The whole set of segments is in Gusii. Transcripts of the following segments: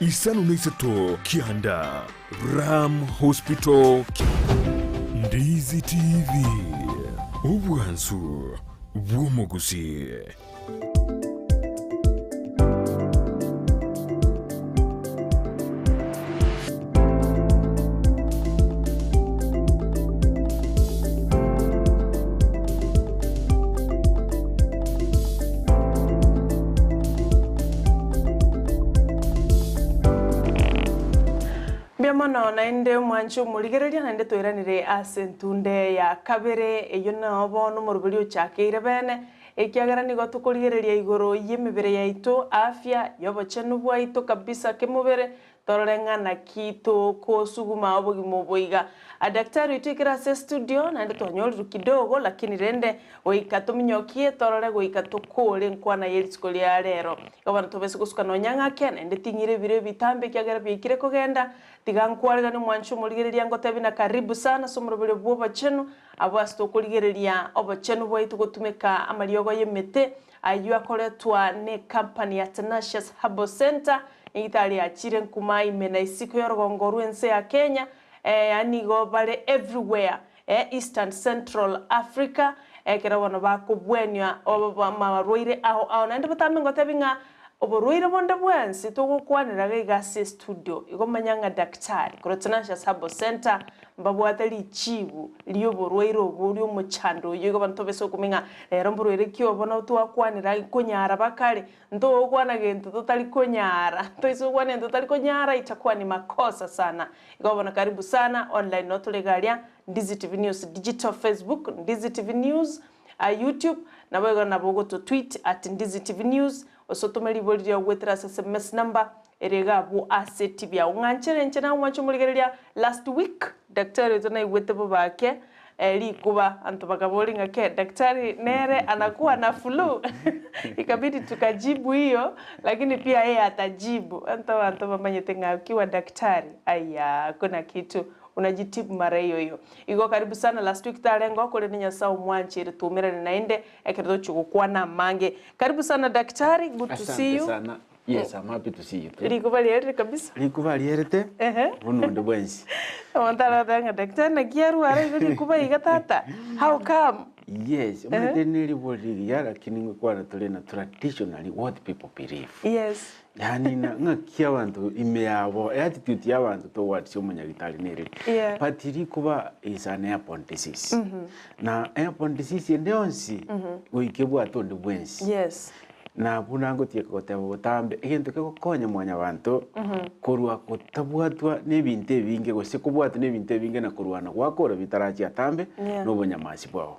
53 kianda, Ram Hospital Ndizi TV, obwansu bw'omogusii. Mbuya mono naende omwanche omorigereria naende toiranire ase entunde ya kabere eyio nao bono omoroberi ochakeire bene ekiagera nigo tokorigereria igoro y'emebere yaito afya y'obochenu bwaito kabisa kemobere Torore ng'a naki tokosuguma obogima obo iga. Daktari oito ekero ase estudio, naende twanyorirwe kidogo, lakini rende goika tominyokie torore goika tokore enkwana ye rituko ria rero. Igo bono tobese gosuka nonya ng'ake, naende ting'ire ebiro ebitambe ekiagera biaikire kogenda. Tiga nkwareganie omwancho omorigereria ngotebi na karibu sana ase omoroberio bw'obochenu, abwo ase tokorigereria obochenu bwaito gotumeka amariogo y'emete ayio akoretwa ne company ya Tenacious Herbal Centre, Nyagetari yachire nkuma ime na isiko y'orogongo rw'ense ya Kenya, yaani nigo bare everywhere, East and Central Africa, ekero bono bakobwania amarwaire ao ao. Naende botambe ngotebi ng'a oborwaire bonde bwensi togokwanera iga iga ase estudio, igo manya ng'a daktari korwa Tenacious Herbal Centre Mbabwate richibu ri'oborwaire obwo ri'omochando oyio, igo abanto base okumia ng'a rero mborwaire ki obo nabo twakwanera konyara bakare, ntogokwana gento totari konyara, toise gokwana egento totari konyara itakuwa ni makosa sana. Igo bono karibu sana online noo tore iga aria Ndizi TV News Digital Facebook, Ndizi TV News YouTube, naboigo nabo ogoto tweet at Ndizi TV News, gose otome ribori riao goetera ase SMS number Ere iga abwo ase etibi agwo. Ng'anchere inche nangwanche omorigereria last week daktari oito naigwete bobe ake rikuba anto bakaboria ng'a ke daktari nere anakuwa na flu ikabidi tukajibu hiyo lakini pia yeye atajibu anto abanto bamanyete ng'a ukiwa daktari ayaa hakuna kitu unajitibu mara hiyo hiyo. Igo karibu sana last week tarengeo korende Nyasaye omwancheire twaumerane naende ekero tochia gokwana amange. Karibu sana daktari good to see Asante you. sana. Yes, I'm happy to see you too. Rikuba rierire kabisa. Rikuba rierete Ehe. buna onde bwensi. Omonto aragoteba ng'a daktari naki arware igo rikuba iga tata? How come? Yes, omanyete neribori rigiya lakini ngokwana tore na traditionally what people believe. Yes. Yaani na ng'aki abanto ime yabo attitude ya abanto towards omonyagitari nere. Yeah. But rikuba is an airborne disease. Na airborne disease ende yonsi goika ebwate onde bwensi. Yes. Na buna ngotieka goteba botambe, egento kegokonya mwanyabanto korwa gotabwatwa nebinto ebinge gose kobwatwa nebinto ebinge na korwana gwakora bitarachia atambe Yeah. na obonyamasi bwao.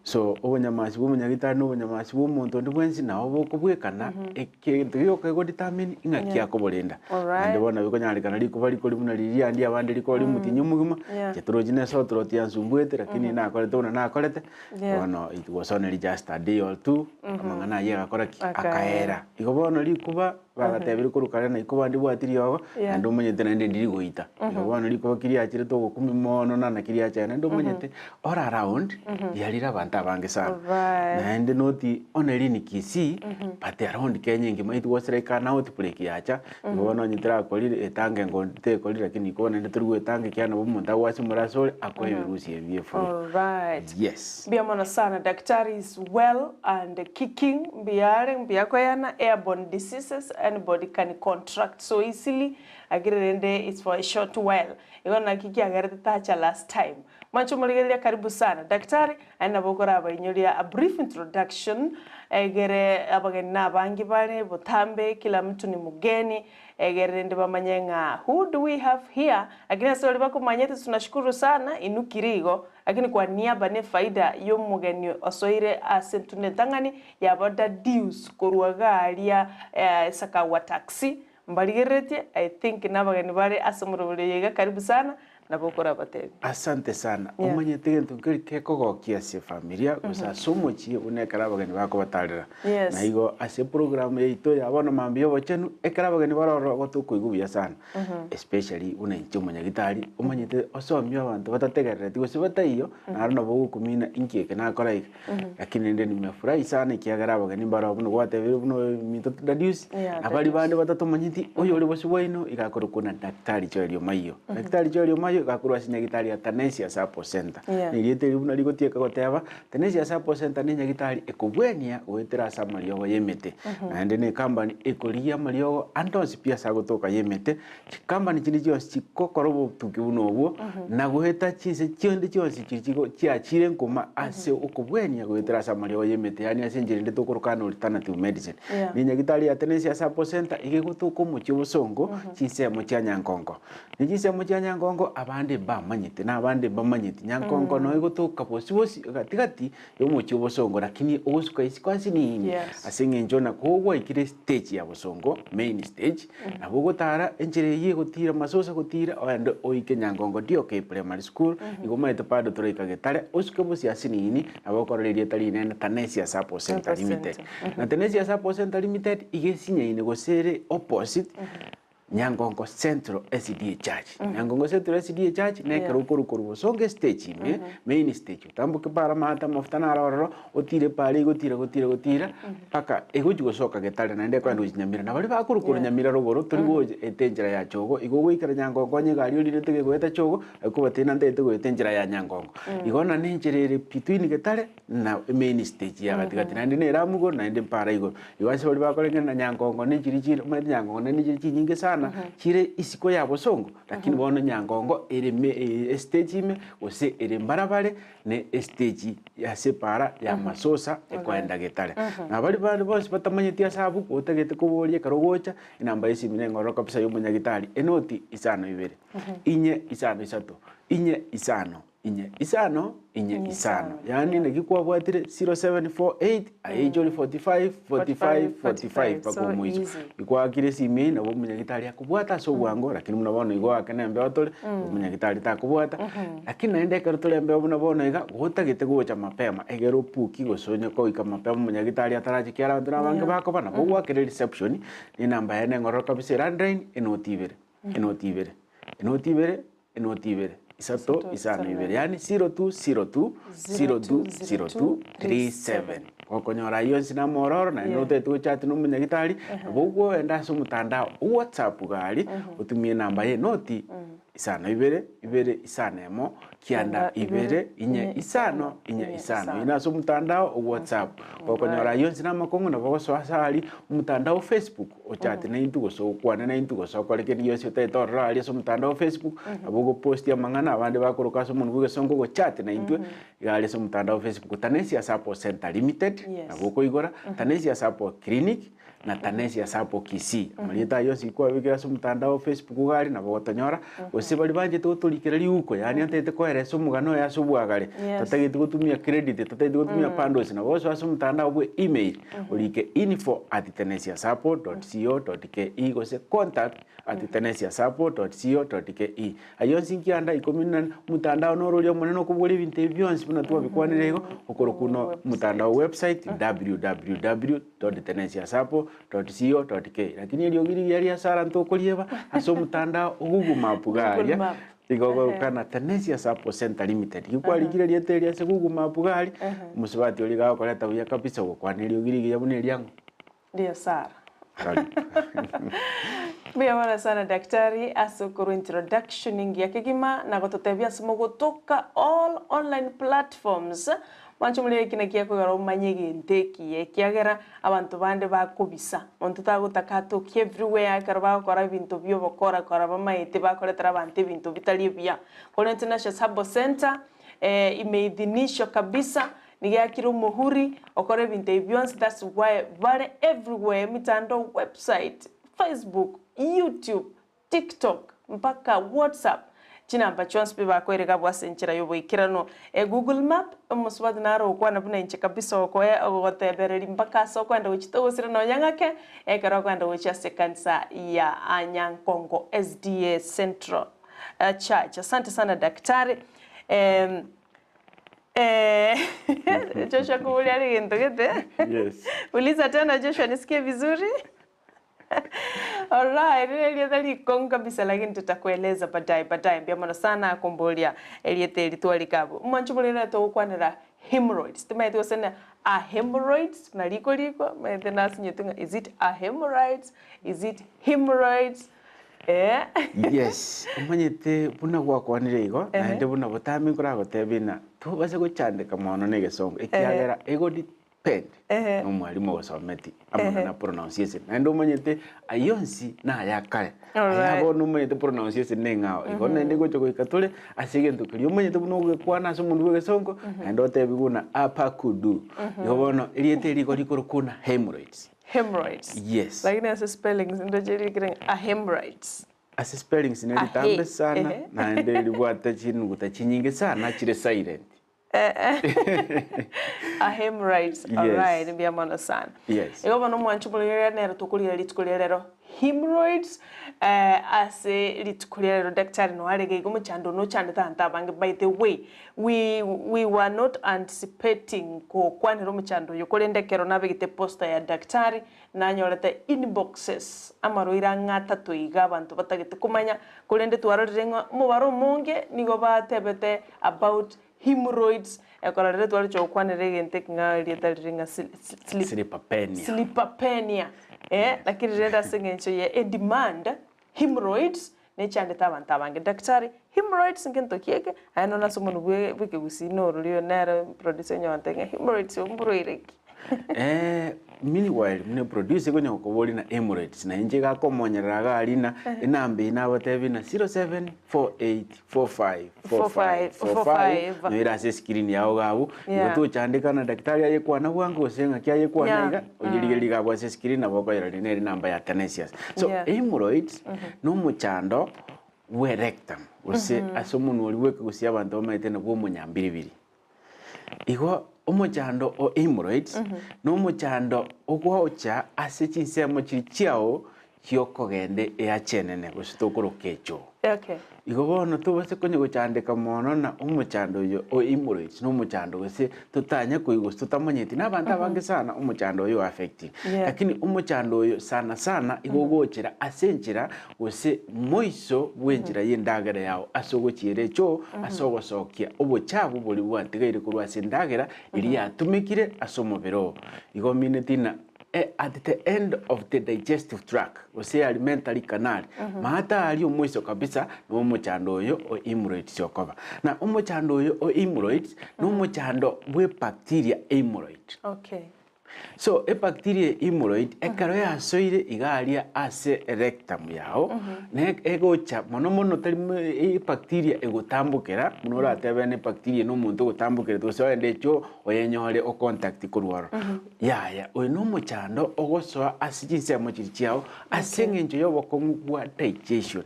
So obonyamasi bwa omonyagitari na obonyamasi bwa omonto onde bwensi nabo bokobwekana egento gioka egodetermine ng'a Yeah. kiakoborenda. Alright. Naende bono bikonyarekana rikuba rikori buna riria riria abande rikori omotienyi omogima, Yeah. inche torochi ne sore throat yansumbuete lakini nakorete buna nakorete, Yeah. Bono it was only just a day or two, amang'ana ayio agakora ki? Akaera. Akaera. Igo bono rikuba, bagatebire korwa kare na ikuba ndibwati riogo, Yeah. naende omanyete naende ndiri goita. Igo bono rikuba ki riachirete ogokumia mono na naki riachaya naende omanyete all around, riarire abanto abange sana. Alright. Naende not only in Kisii, but around Kenya engima it was like an outbreak yacha, Igo bono onye terakorire, etange ngo tekorire lakini iko naende tori gwetanga ekiagera nabo omonto agoasimore asore akoe ebirusia ebi bie flu. Alright. Yes. Mbuya mono sana daktari is well and kicking mbuya are mbuya koyana airborne diseases anybody can contract so easily lakini rende it's for a short while igo naki kiagerete tacha last time mwanche omorigereria karibu sana daktari aye nabo okorabainyoria a brief introduction egere abageni na abange bare botambe kila mtu ni mugeni egere rende bamanye ng'a who do we have here lakini ase baria bakomanyete tunashukuru sana inwe kiri igo lakini kwa niaba ne faida y'omogeni osoire ase entunda entang'ani ya boda Deus korwa iga aria Sakawa taxi mbarigereretie I think nabageni bare ase omorobori oyo iga karibu sana. Nabo okorabatebie. Asante sana. Yeah. Omanyete egento nkeri kekogokia ase efamilia gose ase omochie buna ekero abageni bakobatarera. Yes. Na igo ase eprogram yaito ya bono mambia y'obochenu, ekero abageni bare ororo igo tokoigwa buya sana. Especially buna inche omonyagitari, omanyete osomie abanto batategerereti gose bataiyo, naro nabo ogokumina inki eke nakora iga. Lakini rende nimefurahi sana ekiagera abageni mbaro buna gwatebire buna ominto Dadius, Yeah, na baria Dadius. bande batatomanyeti, oyo ore bosio bwaino iga akorokwa na Daktari Joel Omayio. Daktari Joel Omayio iga akorwa ase nyagitari ya Tanesia Support Center. Yeah. Na erieta erio buna rigotieka goteba, Tanesia Support Center ne nyagitari ekobwenia goetera ase amariogo y'emete. Naende ne ecompany ekorigia amariogo ande onsi pi ase agotoka y'emete, Chikampani chinde chionsi chigokora obotuki buna obwo, na goeta chinse chionde chionsi chiria chigo chiachire nkoma ase okobwenia goetera ase amariogo y'emete, yaani ase enchera ende tokoroka an alternative medicine. Yeah. Ne nyagitari ya Tenesia Support Center iga egotoka omochie obosongo chinsemo chia Nyankongo. Ne chinsemo chia Nyankongo abande mbamanyete na abande mbamanyeti. Nyankongo noyo egotoka bosi bosi gatigati y'omochie obosongo lakini ogosuka isiko ase nini Yes. ase eng'encho na kogwaikire stage ya bosongo main stage nabo ogotara enchera eyio egotira masosa gotira oende oike Nyangongo DOK Primary School igo omanyete bado toraika Getare osuke bosio ase nini nabo okorora erieta rinene Tanesia Support Center Support Limited Center. na Tanesia Support Center Limited iga esinyaine gose ere opposite Nyangongo Central SDA Church. Nyangongo Central SDA Church nekero Yeah. okorwa korwa bosongo estage ime, main stage, otamboke pare amato amafuta naro ororo, otire pare igo otire gotira gotira, mpaka egochi gosoka Getare naende ekoenda gochia Nyamira. Na baria bakorwa korwa Yeah. Nyamira rogoro tori gocha ete enchera ya Chogo, igo ogoikera Nyangongo onye egari orinete gegoeta Chogo, ekobatebi nantagete goeta enchera ya Nyangongo. Igo na enchera ere between Getare na emain stage ya gatigati, naende na eramu igoro naende mpara igoro. Igo ase baria bakoreng'ana na Nyangongo ne chiria chire omanyete Nyangongo naende chire chinyinge sana, chire isiko ya bosongo, lakini bono Nyangongo ere me estage ime gose ere mbarabare ne estage ase epaara ya masosa ekoenda Getare. Na baria bande bonsi batamanyeti ase abwo, otagete koboria ekero ogocha, enamba ya esimi neng'ororo kabisa ya omonyagitari, enoti isano ibere, inye isano isato, inye isano. Inye isano, inye isano. Yaani naki kwabwatire 0748 aye ichori 45 45 45 mpaka So omoiso. easy. Ikwakire esimi eye nabo omonyagitari akobwata ase obwango lakini buna bono igo oake na embeo tore, omonyagitari takobwata. Lakini naende ekero tore embeo buna bono iga, gotagete gocha mapema egere opuki gose onye koika mapema omonyagitari atarache ekiagera abanto na abange bakoba nabo ogwakera ereception, na enamba yaye neng'ororo kabisa elandline, enoti ibere, enoti ibere, enoti ibere. Enoti ibere, isato, isano, ibere, yaani 0202 0202 37. Gokonyora ayio onsi namororo, naende Yeah. notagete gochati na omonyagitari, nabo okoenda ase omotandao o WhatsApp iga aria, otumie enamba ya enoti isano ibere, ibere isano emo, kianda ibere, inye isano, inye isano. Oyio nase omotandao o WhatsApp. Gokonyora ayio onsi namakong'u nabo ogosoa ase aria omotandao o Facebook. Ochate naintwe gose okwane naintwe gose okore kende gionsi otagete ororo aria ase omotandao o Facebook, nabo ogopostia amang'ana abande bakoroka ase omonwa bw'egesongo ogochate naintwe, iga aria ase omotandao o Facebook. Tanesia Support Centre Limited, Yes. nabo okoigora, Tanesia Support Clinic, na Tanesia Support Kisii. Amarieta ayio onsi kwabekire ase omotandao o Facebook iga aria nabo ogotonyora, gose baria banchete gotorikera riuko, yaani otagete koeresa omogano oye ase obwagare, Yes. totageti gotumia credit, totageti gotumia bundles, nabo osoe ase omotandao bwe email, Orike info at tenesiasapo dot co dot ke gose contact at tenesiasapo dot co dot ke. Ayio onsi nkianda ikomi na omotandao noro oria omonene okobogoria ebinto ebi bionsi buna twabikwanire igo, okorokwa buna omotandao website www dot tenesiasapo dot co dot ke. Lakini eriogi rigiya ria Sarah ntokorieba ase omotandao o Google Map iga Google aria. Map. Igo ogokana Tenesia Support Centre Limited. Igo kwarikire erieta erio ase Google Map iga aria, omosubati oria iga agokoreta buya kabisa ogokwana eriogi rigiya buna eriang'o. Ria Sarah. Karibu. Mbuya mono sana daktari ase okorwa introduction engiya kegima na gototebia ase mogotoka all online platforms Mwanche omorero eki naki gekogera omanye egento ekiya, ekiagera abanto bande bakobisa. Monto tagotaka atokie everywhere ekero bagokora ebinto bi'obokora kora bamaete bakoretera abanto ebinto bitari ebiya. Korende Tenacious Herbal Centre imeidhinishwa kabisa, nigo eakire omohuri okora ebinto ebi bionsi that's why bare everywhere emitandao, website, Facebook, YouTube, TikTok mpaka WhatsApp, chinamba chionsi pi bakoirega abwo ase enchera y'oboikeranu. E Google map, omosubati naro ogokwana buna inche kabisa ogokoe ogogotebereria mpaka ase okoenda gochia togosira nonya ng'ake, ekero okoenda gochia ase ekanisa ya Nyankongo SDA Central. Church. Asante sana daktari. Em, eh, Joshua kuburia are gento gete. Yes. Uliza tena Joshua nisikie vizuri. Alright, erieta rikong'u kabisa lakini tutakueleza baadaye baadaye. Mbuya mono sana akomboria erieta eri twarika abwo. Mwanche morere togokwanera hemorrhoids. Timaeti gose ne a hemorrhoids buna riko riko, maete nasinyetwe ng'a is it a hemorrhoids, is it hemorrhoids? Eh. Yes, omanyete buna gwakwanire igo, naende buna botambe nkoragotebie ng'a tobase gochandeka mono na egesongo, ekiagera ego depend na omwalimu ogosometi amang'ana pronunciation. Naende omanyete ayio onsi naya kare, aya bono omanyete pronunciation neng'ao. Igo naende gocha goika tore ase egento keria omanyete buna ogekwana ase omonwe bwa egesongo, naende otebiwe buna apakudu. Igo bono erieta eri igo rikorokwa buna hemorrhoids. Hemorrhoids. Yes. Lakini ase spellings ndoche rikire ng'a a hemorrhoids. Ase spellings ne Ahe, ritambe sana ehe. naende ribwate chinuguta chinyinge sana chire silent. A hemorrhoids. Yes. Alright, mbuya mono sana. Yes. Igo bono omwanchi omorigereria nere tokorigereria rituko ria rero hemorrhoids eh, ase rituko ria rero daktari noe arenge iga omochando one ochandete abanto abange by the way we, we were not anticipating gokwanera omochando oyo korende ekero nabegete poster ya daktari nanyorete inboxes amarwaire ang'e atato iga abanto batagete komanya korende twarorire ng'a omobaro omonge nigo batebete about hemorrhoids ekero rero twaroche gokwanera egento eke ng'a erieta rire ng'a sli- sli- Sleepapenia. sleepapenia eh, lakini rende ase eng'encho ye edemand hemorrhoids nechandete abanto abange. Daktari, hemorrhoids ngento ki eke? Aye nonya ase omonwe bwe bw'ekegusii norori oyo nere producer onye gontebia ng'a hemorrhoids obo mborwaire ki? Meanwhile buna producer konya gokoboria na hemorrhoids na inche gakomonyerera iga aria na enamba eyio nabatebie na 0748454545 noire ase escreen yago iga abwo, igo tochandeka na daktari ayekwana bwango gose ng'aki ayekwana iga, oyerigererie iga abwo ase escreen nabo okoyerora nere enamba ya Tenacious. So hemorrhoids na omochando bwe rectum gose ase omonwa oria bw'ekegusii abanto bamaete nabwo omonyambiribiri. Igo omochando o hemorrhoids nomochando ogocha ase chinsemo chiria chiao chi'okogenda eachenene gose tokoroka echoo. Okay. Igo bono tobase konya gochandeka mono na omochando oyo o hemorrhoids nomochando gose totanya koigwa gose totamanyeti na abanto abange sana omochando oyo o affecting. Yeah. Lakini omochando oyo sana sana igo ogochera ase enchera gose moiso bw'enchera y'endagera yao ase ogochiera echoo ase ogosokia obochafu boria bwatigaire korwa ase endagera eria yatumekire ase omobere oo. Igo omineti ng'a at the end of the digestive tract gose alimentary canal maate aria omoiso kabisa nigo omochando oyo o hemorrhoids okoba. Na omochando oyo o hemorrhoids nomochando bw'ebacteria hemorrhoid. Okay. So ebacteria ya hemorrhoid ekero yasoire iga aria ase rectum yao, ne egocha mono mono tari ebacteria egotambokera, buna oratebe na ebacteria na omonto ogotambokerete gose ogende echoo oyenyore ocontact korwa ororo. Yaya, oyo na omochando ogosoa ase chinsemo chiria chiao ase eng'encho ya obokong'u bwa digestion.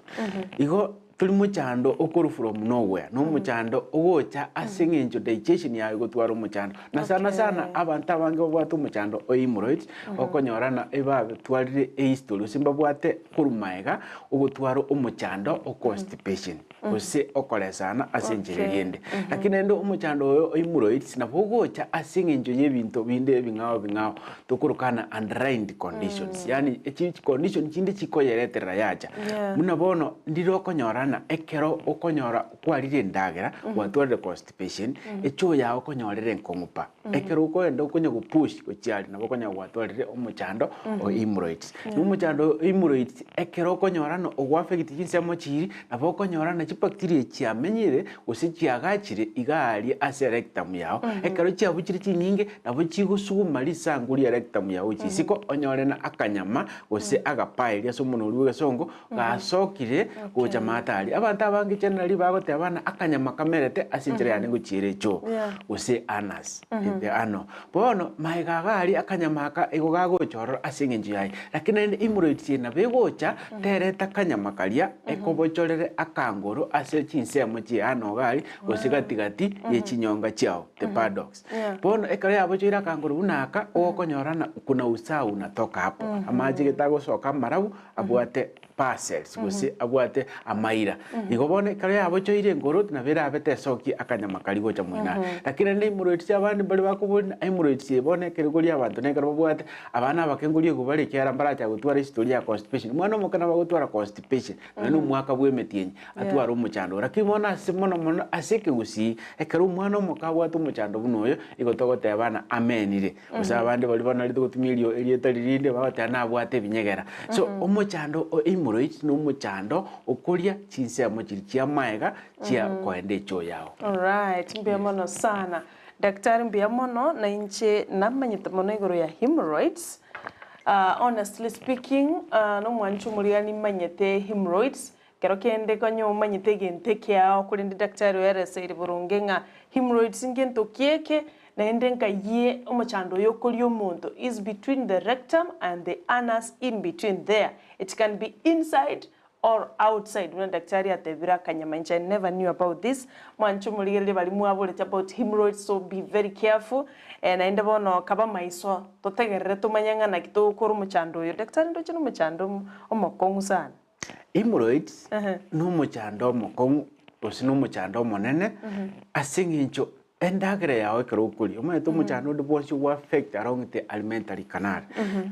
Igo Tori mochando okorwa from nowhere, nomochando ogocha ase eng'encho digestion yaye egotwara omochando. Na sana sana abanto abange babwate omochando o hemorrhoids, okonyora ng'a ebatwarire ehistory gose mbabwate korwa maega ogotwara omochando o constipation gose okoresana ase enchera eria ende. Lakini naende omochando oyo o hemorrhoids nabo ogocha ase eng'encho ya ebinto binde ebing'ao bing'ao tokoroka ng'a underlined conditions, yaani echi condition chinde chikoyereterera yacha. Buna bono ndire okonyora ng'a ekero okonyora kwarire endagera, gwatwarire constipation, echoo yago okonyorera enkong'u pa. Ekero okoenda okonya gopush gochia aria nabo okonyora gwatwarire omochando o hemorrhoids. Na omochando o hemorrhoids ekero okonyora ng'a ogoaffect chinsemo chiria, nabo okonyora ng'a chibacteria chiamenyire gose chiagachire iga aria ase rectum yago, ekero chiabuchire chinyinge nabo chigosuguma risangu ria rectum yago gochia isiko onyore na akanyama gose agapaeri ase omonwa oria bw'egesongo gasokire gocha maate aria. Abanto abange generally bagoteba ng'a akanyama kamerete ase enchera yane ngochiera echoo gose anus ano. Bono magega iga aria akanyama aka igo gagocha ororo ase eng'encho yaye, lakini naende hemorrhoids eye nabo egocha tereta akanyama karia ekobochorere akangoro ase chinsemo chie ano iga aria gose gati gati ye chinyonga chiao the buttocks. Bono ekero yabochoire akangoro buna aka, ogokonyora ng'a kuna usaha unatoka hapo, amache gete agosoka amarabu abwate. parcels gose abwate amaira. Igo bono ekero yabochoire enkoro nabo erabe tesokia akanyama karia gocha moino aye. Lakini rende hemorrhoids abande mbare bakoboria ng'a hemorrhoids eye bono ekero ekoria abanto na ekero babwate abana abake nkoria igo bare ekiagera mbaracha gotwara history ya constipation. Omwana omoke nabo agotwara constipation nonye na omwaka bwa emetienyi atware omochando oyo. Lakini bono ase mono mono ase ekegusii ekero omwana omoke abwate omochando buna oyo igo togoteba ng'a amenire. Gose abande baria banarete gotumia erio erieta ririnde bagoteba nabwate ebinyegera. So omochando o hemorrhoids na omochando okoria chinsemo chiria chi'amaega chia koenda echoo yao. Alright, mbuya mono sana. Daktari mbuya mono na inche namanyete mono igoro ya hemorrhoids. Honestly speaking, nomwancha omoria nimanyete hemorrhoids, Kero kende konya omanyete egento ekeao, korende daktari oereseire boronge ng'a hemorrhoids ngento ki eke, naende nkayie omochando oyo okoria omonto is between the rectum and the anus in between there, it can be inside or outside buna daktari atebire akanyama inche I never knew about this, mwanche omorigereria baria mwaboreti about hemorrhoids so be very careful, naende bono kaba maiso totegerere tomanye ng'a naki togokora omochando oyo, daktari ndoche nomochando omokong'u sana. Hemorrhoids nomochando omokong'u gose nomochando omonene ase eng'encho endagera yao ekero okoria omanyete omochando onde bwonsi ogo affect along the alimentary canal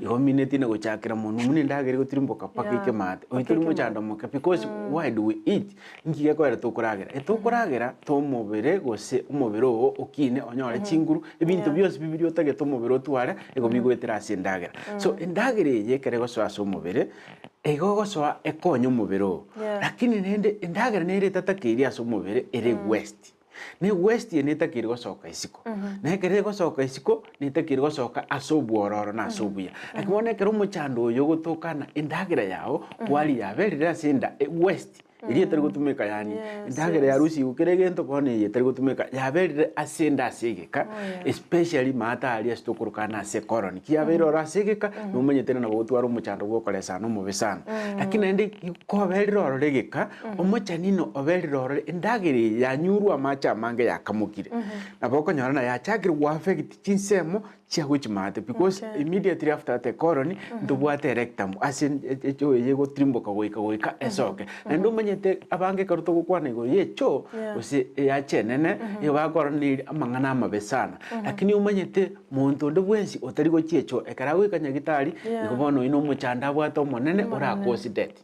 igo omineti na gochakera monwe buna endagera egotirimboka mpaka Yeah, ike maate oyo mpaka tori ike mochando omoke because why do we eat? Nki gekoera tokoragera? Etokoragera tomobere gose omobere oo okine onyore chinguru ebinto Yeah. bionsi bi biria otagete omobere otware igo bigoetera ase endagera. So endagera eye ekero egosoa ase omobere Igo ogosoa ekonye omobere oo. Yeah. Lakini rende endagera nere etatakeiri ase omobere ere waste. Ne waste eye netakeire gosoka isiko. Na ekero egosoka isiko, netakeire gosoka ase obwororo na ase obuya. Lakini bono ekero omochando oyo ogotokana endagera yao, kwaria yaberire ase enda waste. Eria etari gotumeka yaani Yes, endagera yes. yarusigwe kera egento bono eye etari gotumeka yaberire ase enda ase egeka Oh, yeah. especially maate aria ase tokorokana ase ecolon. Ki yabeire oro ase egeka nomanyete ng'a nabo ogotwara omochando bwa okoresana omobe sana. Lakini naende koberire ororo egeka, omochanino oberire ororo endagera eye yanyurwe amache amange yakamokire. Nabo okonyora ng'a yachakire goaffect chinsemo Chiago chimate because Okay. immediately after the colon ntobwate rectum ase echoo eye egotirimboka goika goika esoke. Naende omanyete abange ekero togokwana igoro ya echoo Yeah. gose eacha enene nigo bakorora neri amang'ana amabe sana. Lakini omanyete monto onde bwensi otari gochia echoo ekero agoika nyagitari Yeah. igo bono oyio na omochando abwate omonene Omonene. ora cause death.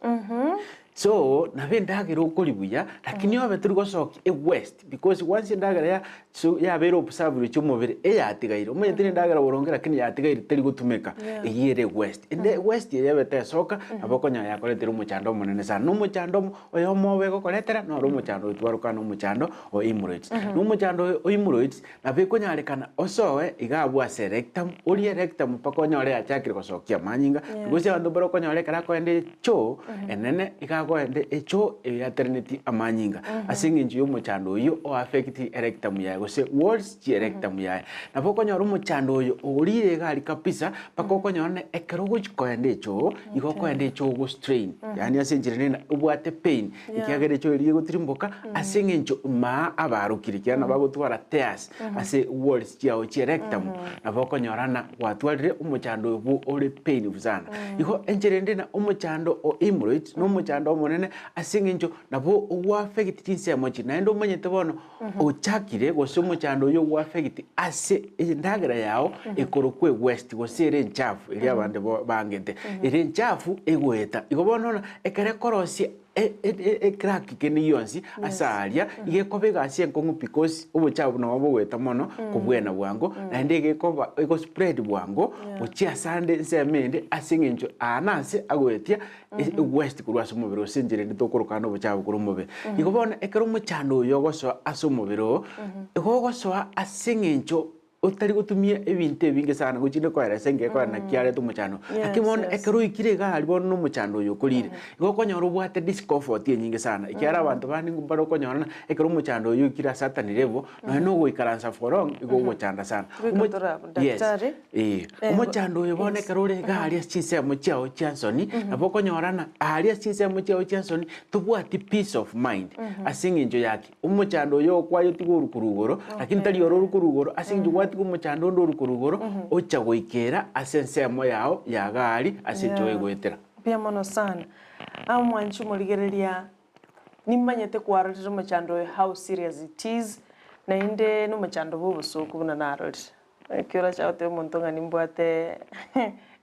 So nabo endagera okoria buya lakini obe tori gosokia ewest because once endagera ya so yabeire observed gochia omobere eyatigaire omanyete na endagera boronge lakini yatigaire teri gotumeka Yeah. eywo ere ewest. Ende ewest eye ebe tesoka nabo okonyora yakoretire omochando omonene sana. Na omochando omo oyomo obe egokoretera noro omochando oyo twarokana omochando o hemorrhoids. Na omochando oyo o hemorrhoids nabo ekonyarekana osoe iga abwo ase rectum, orie rectum mpaka onyore yachakire gosokia amanyinga, Yeah. gose abanto mbare okonyora ekero akoenda echoo enene, iga akoenda echoo eyaterenetie amanyinga ase eng'encho ya omochando oyio o affect erectum yaye gose walls chie erectum yaye. Nabo okonyora omochando oyo orire iga aria kabisa mpaka okonyora ng'a ekero ogochi koenda echoo, igo okoenda echoo ogo strain, yaani ase enchera nene obwate pain. Yeah. Ekiagera echo eria egotirimboka ase eng'encho maa abarokire, ekiagera nabo agotwara tears ase walls chiao chie rectum, nabo okonyora ng'a gwatwarire omochando oyo bwo ore painful sana. Igo enchera ende na omochando o hemorrhoids na omochando omonene ase eng'encho nabo ogoaffect chinsemo echi, naende omanyete bono ochakire gose omochando oyio ogoaffect ase endagera yao ekorokwa ewaste gose ere enchafu eria abande bo bangete, ere enchafu egoeta. Igo bono ng'a ekero ekorosia ecrack kende gionsi ase aria, iga ekoba egasi enkong'u because obochafu nabo bogoeta mono kobwena bwango, naende iga ekoba egospread bwango gochia ase ande ensemo ende ase eng'encho aa nase agoetia ewest korwa ase omobere gose enchera ende tokoroka na obochafu korwa omobere. Igo bono ekero omochando oyo ogosoa ase omobere oo, igo ogosoa ase eng'encho otari gotumia ebinto ebinge sana gochinde koeresa enki gekorera naki arete omochando. Lakini bono ekero oikire iga aria bono na omochando oyo okorire, igo okonyora obwate discomfort enyinge sana, ekiagera abanto bande mbare okonyora ng'a ekero omochando oyo oikire ase atanire bo, nonye na ogoikaransa for long, igo ogochanda sana. Goika Omo tore abwo, yes, daktari. eh. Eh, Omochando oyo bono yes. ekero ore iga aria ase chinsemo chiao chia nsoni, nabo okonyora ng'a aria ase chinsemo chiao chia nsoni, tobwati peace of mind ase eng'encho yaki. Omochando oyo okwaye otige orwe korwa igoro, lakini tari oro orwe korwa igoro, ase eng'encho gwatiga omochando onde orwe korwa igoro, ocha goikera ase ensemo yao ya gari ase enchera Yeah. oegoetera. Mbuya mono sana. Amwanche omorigereria, nimanyete kwarorire omochando oyo how serious it is, naende nomochando bwa obosoku buna narorire. Ekio orache gotebia omonto ng'a nimbwate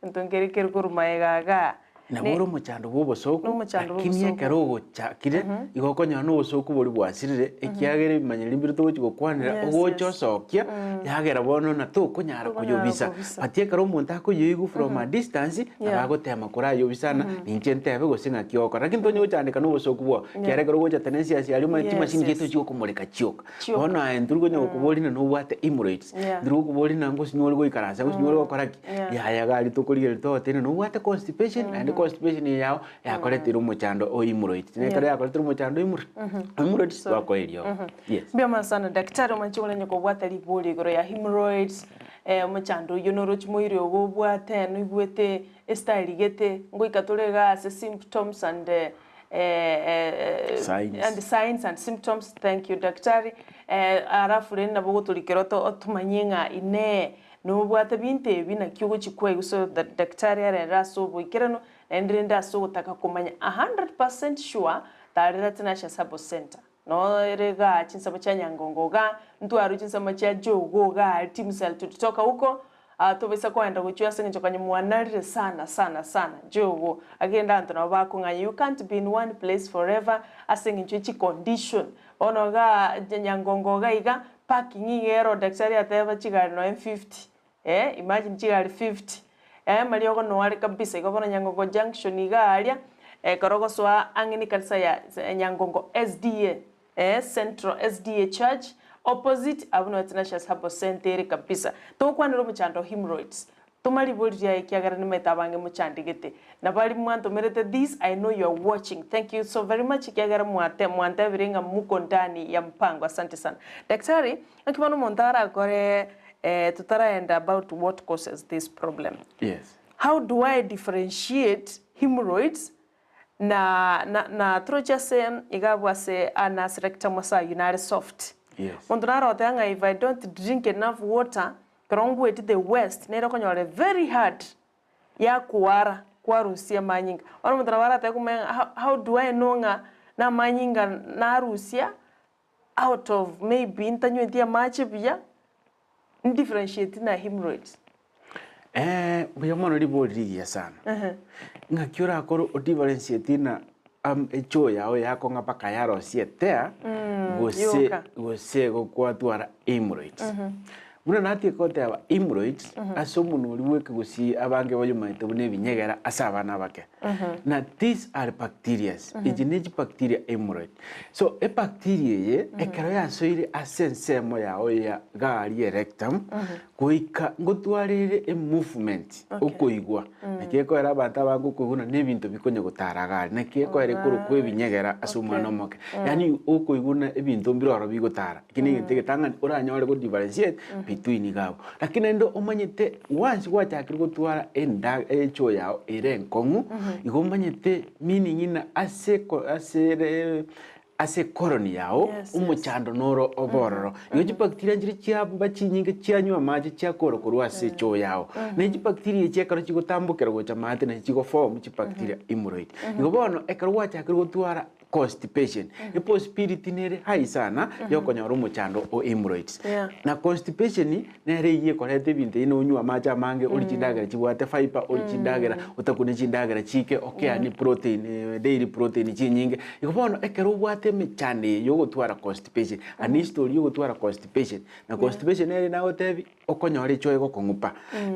egento nkere kere korwa magega igaa. Nabo ore omochando bwa obosoku, Nomochando bwa lakini obosoku. ekero ogochakire, igo okonyora na obosoku boria bwasirire, ekiagera ebimanyereri mbire togochi gokwanera, Yes, ogocha yes. osokia, yagera bono na tokonyara Tokonyara koyobisa. kobisa. But ekero omonto akoyoigwa from a distance, nabo Yeah. agotema korayobisa ng'a ninche ntebe gose ng'aki ogokora. Lakini tonye gochandeka na obosoku bwao, ekiagera ekero ogocha tenensiasi aria omanye Yes, chimashini chiaito yes. chiokomoreka chioka. Chioka. Bono aye ntori konya gokoboria ng'a nobwate hemorrhoids, Yeah. ntori gokoboria ng'a ngose nigo ore goikaransa, gose nigo ore gokora ki, Yeah. yaya iga aria tokorigereria togotebia ng'a nobwate constipation, naende constipation eye yao yakoreteire omochando o hemorrhoids. Na ekero Yeah. yakoreteire omochando o hemorrho hemorrhoids, Sorry. twakoa eriogo. Yes. Mbuya mono sana daktari omanche korenya kobwata ribori igoro ya hemorrhoids, omochando oyio noroche moiri ogo obwate, noigwete estyle gete, ngoika tore iga ase symptoms and Signs. and signs and symptoms thank you daktari alafu rende nabo ogotorikera oto otomanyie ng'a inee nobwate binto ebi naki ogochi kwaigwa so that daktari arerere ase oboikeranu naende rende ase ogotaka komanya a 100% sure tarera Tenacious Herbal Centre nore igaa chinsemo chia Nyangongo igaa ntwarwe chinsemo chia Jogoo igaa Timsel tulitoka huko Tobaisa koenda gochia ase engencho kanya mwanarire sana sana sana Jogoo. Agende abanto nabo bakong'anya you can't be in one place forever ase engencho ye chicondition. Bono igaa Nyangongo iga iga parking iga ero daktari ateba chigari nonya 50 eh imagine chigari 50 eh mariogo noare kabisa igo bono Nyangongo junction iga aria ekero ogosoa ang'e ne ekanisa ya Nyangongo SDA eh Central SDA Church opposite abwo noo Tenacious Herbal Centre ere kabisa. Togokwanera omochando o hemorrhoids toma ribori riaye ekiagera nimaete abange mochandegete na baria mwantomerete this I know you are watching thank you so very much ekiagera mwate mwantebire ng'a muko ndani ya mpango asante sana. Daktari naki bono omonto arakore totaraenda about what causes this problem Yes. how do I differentiate hemorrhoids Na na na toroche ase iga abwo ase anus rectum ase ayio nare soft. Yes. Monto nare ogoteba ng'a if I don't drink enough water, ekero ngweti the waste nere okonyora very hard yakoara kwarusia amanyinga. Bono omonto nabo aratebe komanya ng'a how how do I know ng'a na amanyinga narusia out of maybe ntanyweti amache buya, ndifferentiate na hemorrhoids. Eh, mbuya mono ribori rigiya sana. Ng'aki orakore odifferentiate na am echoo yao yakong'a mpaka yarosia etea, gose yoka. gose gokwatwara hemorrhoids. Buna natige goteba hemorrhoids ase omonwa oria bwa ekegusii abange bayomaete buna ebinyegera ase abana abake. Na these are bacterias, echi ne chibacteria hemorrhoid. So ebacteria eye ekero yasoire ase ensemo yao ya gari ya rectum, goika ngotwarere emovement okoigwa. Naki ekoera abanto abange okoigwa na ebinto bikonya gotara gari, naki ekoera ekorokwa ebinyegera ase omwana omoke. Yaani okoigwa buna ebinto mbire ororo bigotara, eki na egento egetang'ani oranyore go differentiate between iga abwo. Lakini naende omanyete once gwachakire gotwara enda echoo yao ere enkong'u, igo omanyete meaning ng'a ase eko ase ere ase ekoroni yao, Yes, yes. omochando noro obe ororo. Igo chibacteria nchire chiaba chinyinge chianywa amache chiakora korwa ase echoo yao. Na echibacteria echi ekero chigotambokera gocha maate nachi chigoform chibacteria hemorrhoid. Igo bono ekero gwachakire gotwara constipation, epossibility nere high sana yokonyora omochando o hemorrhoids. Yeah. Na constipation nere eyio ekoreta ebinto ebi nonywe amache amange, orie chindagera chibwate fibre, orie chindagera otakune chindagera chike, okeanie protein daily protein chinyinge. Igo bono ekero obwate emechando eye ya ogotwara constipation, an history ya ogotwara constipation, na constipation nere nagotebia okonyora echoe egokong'upa,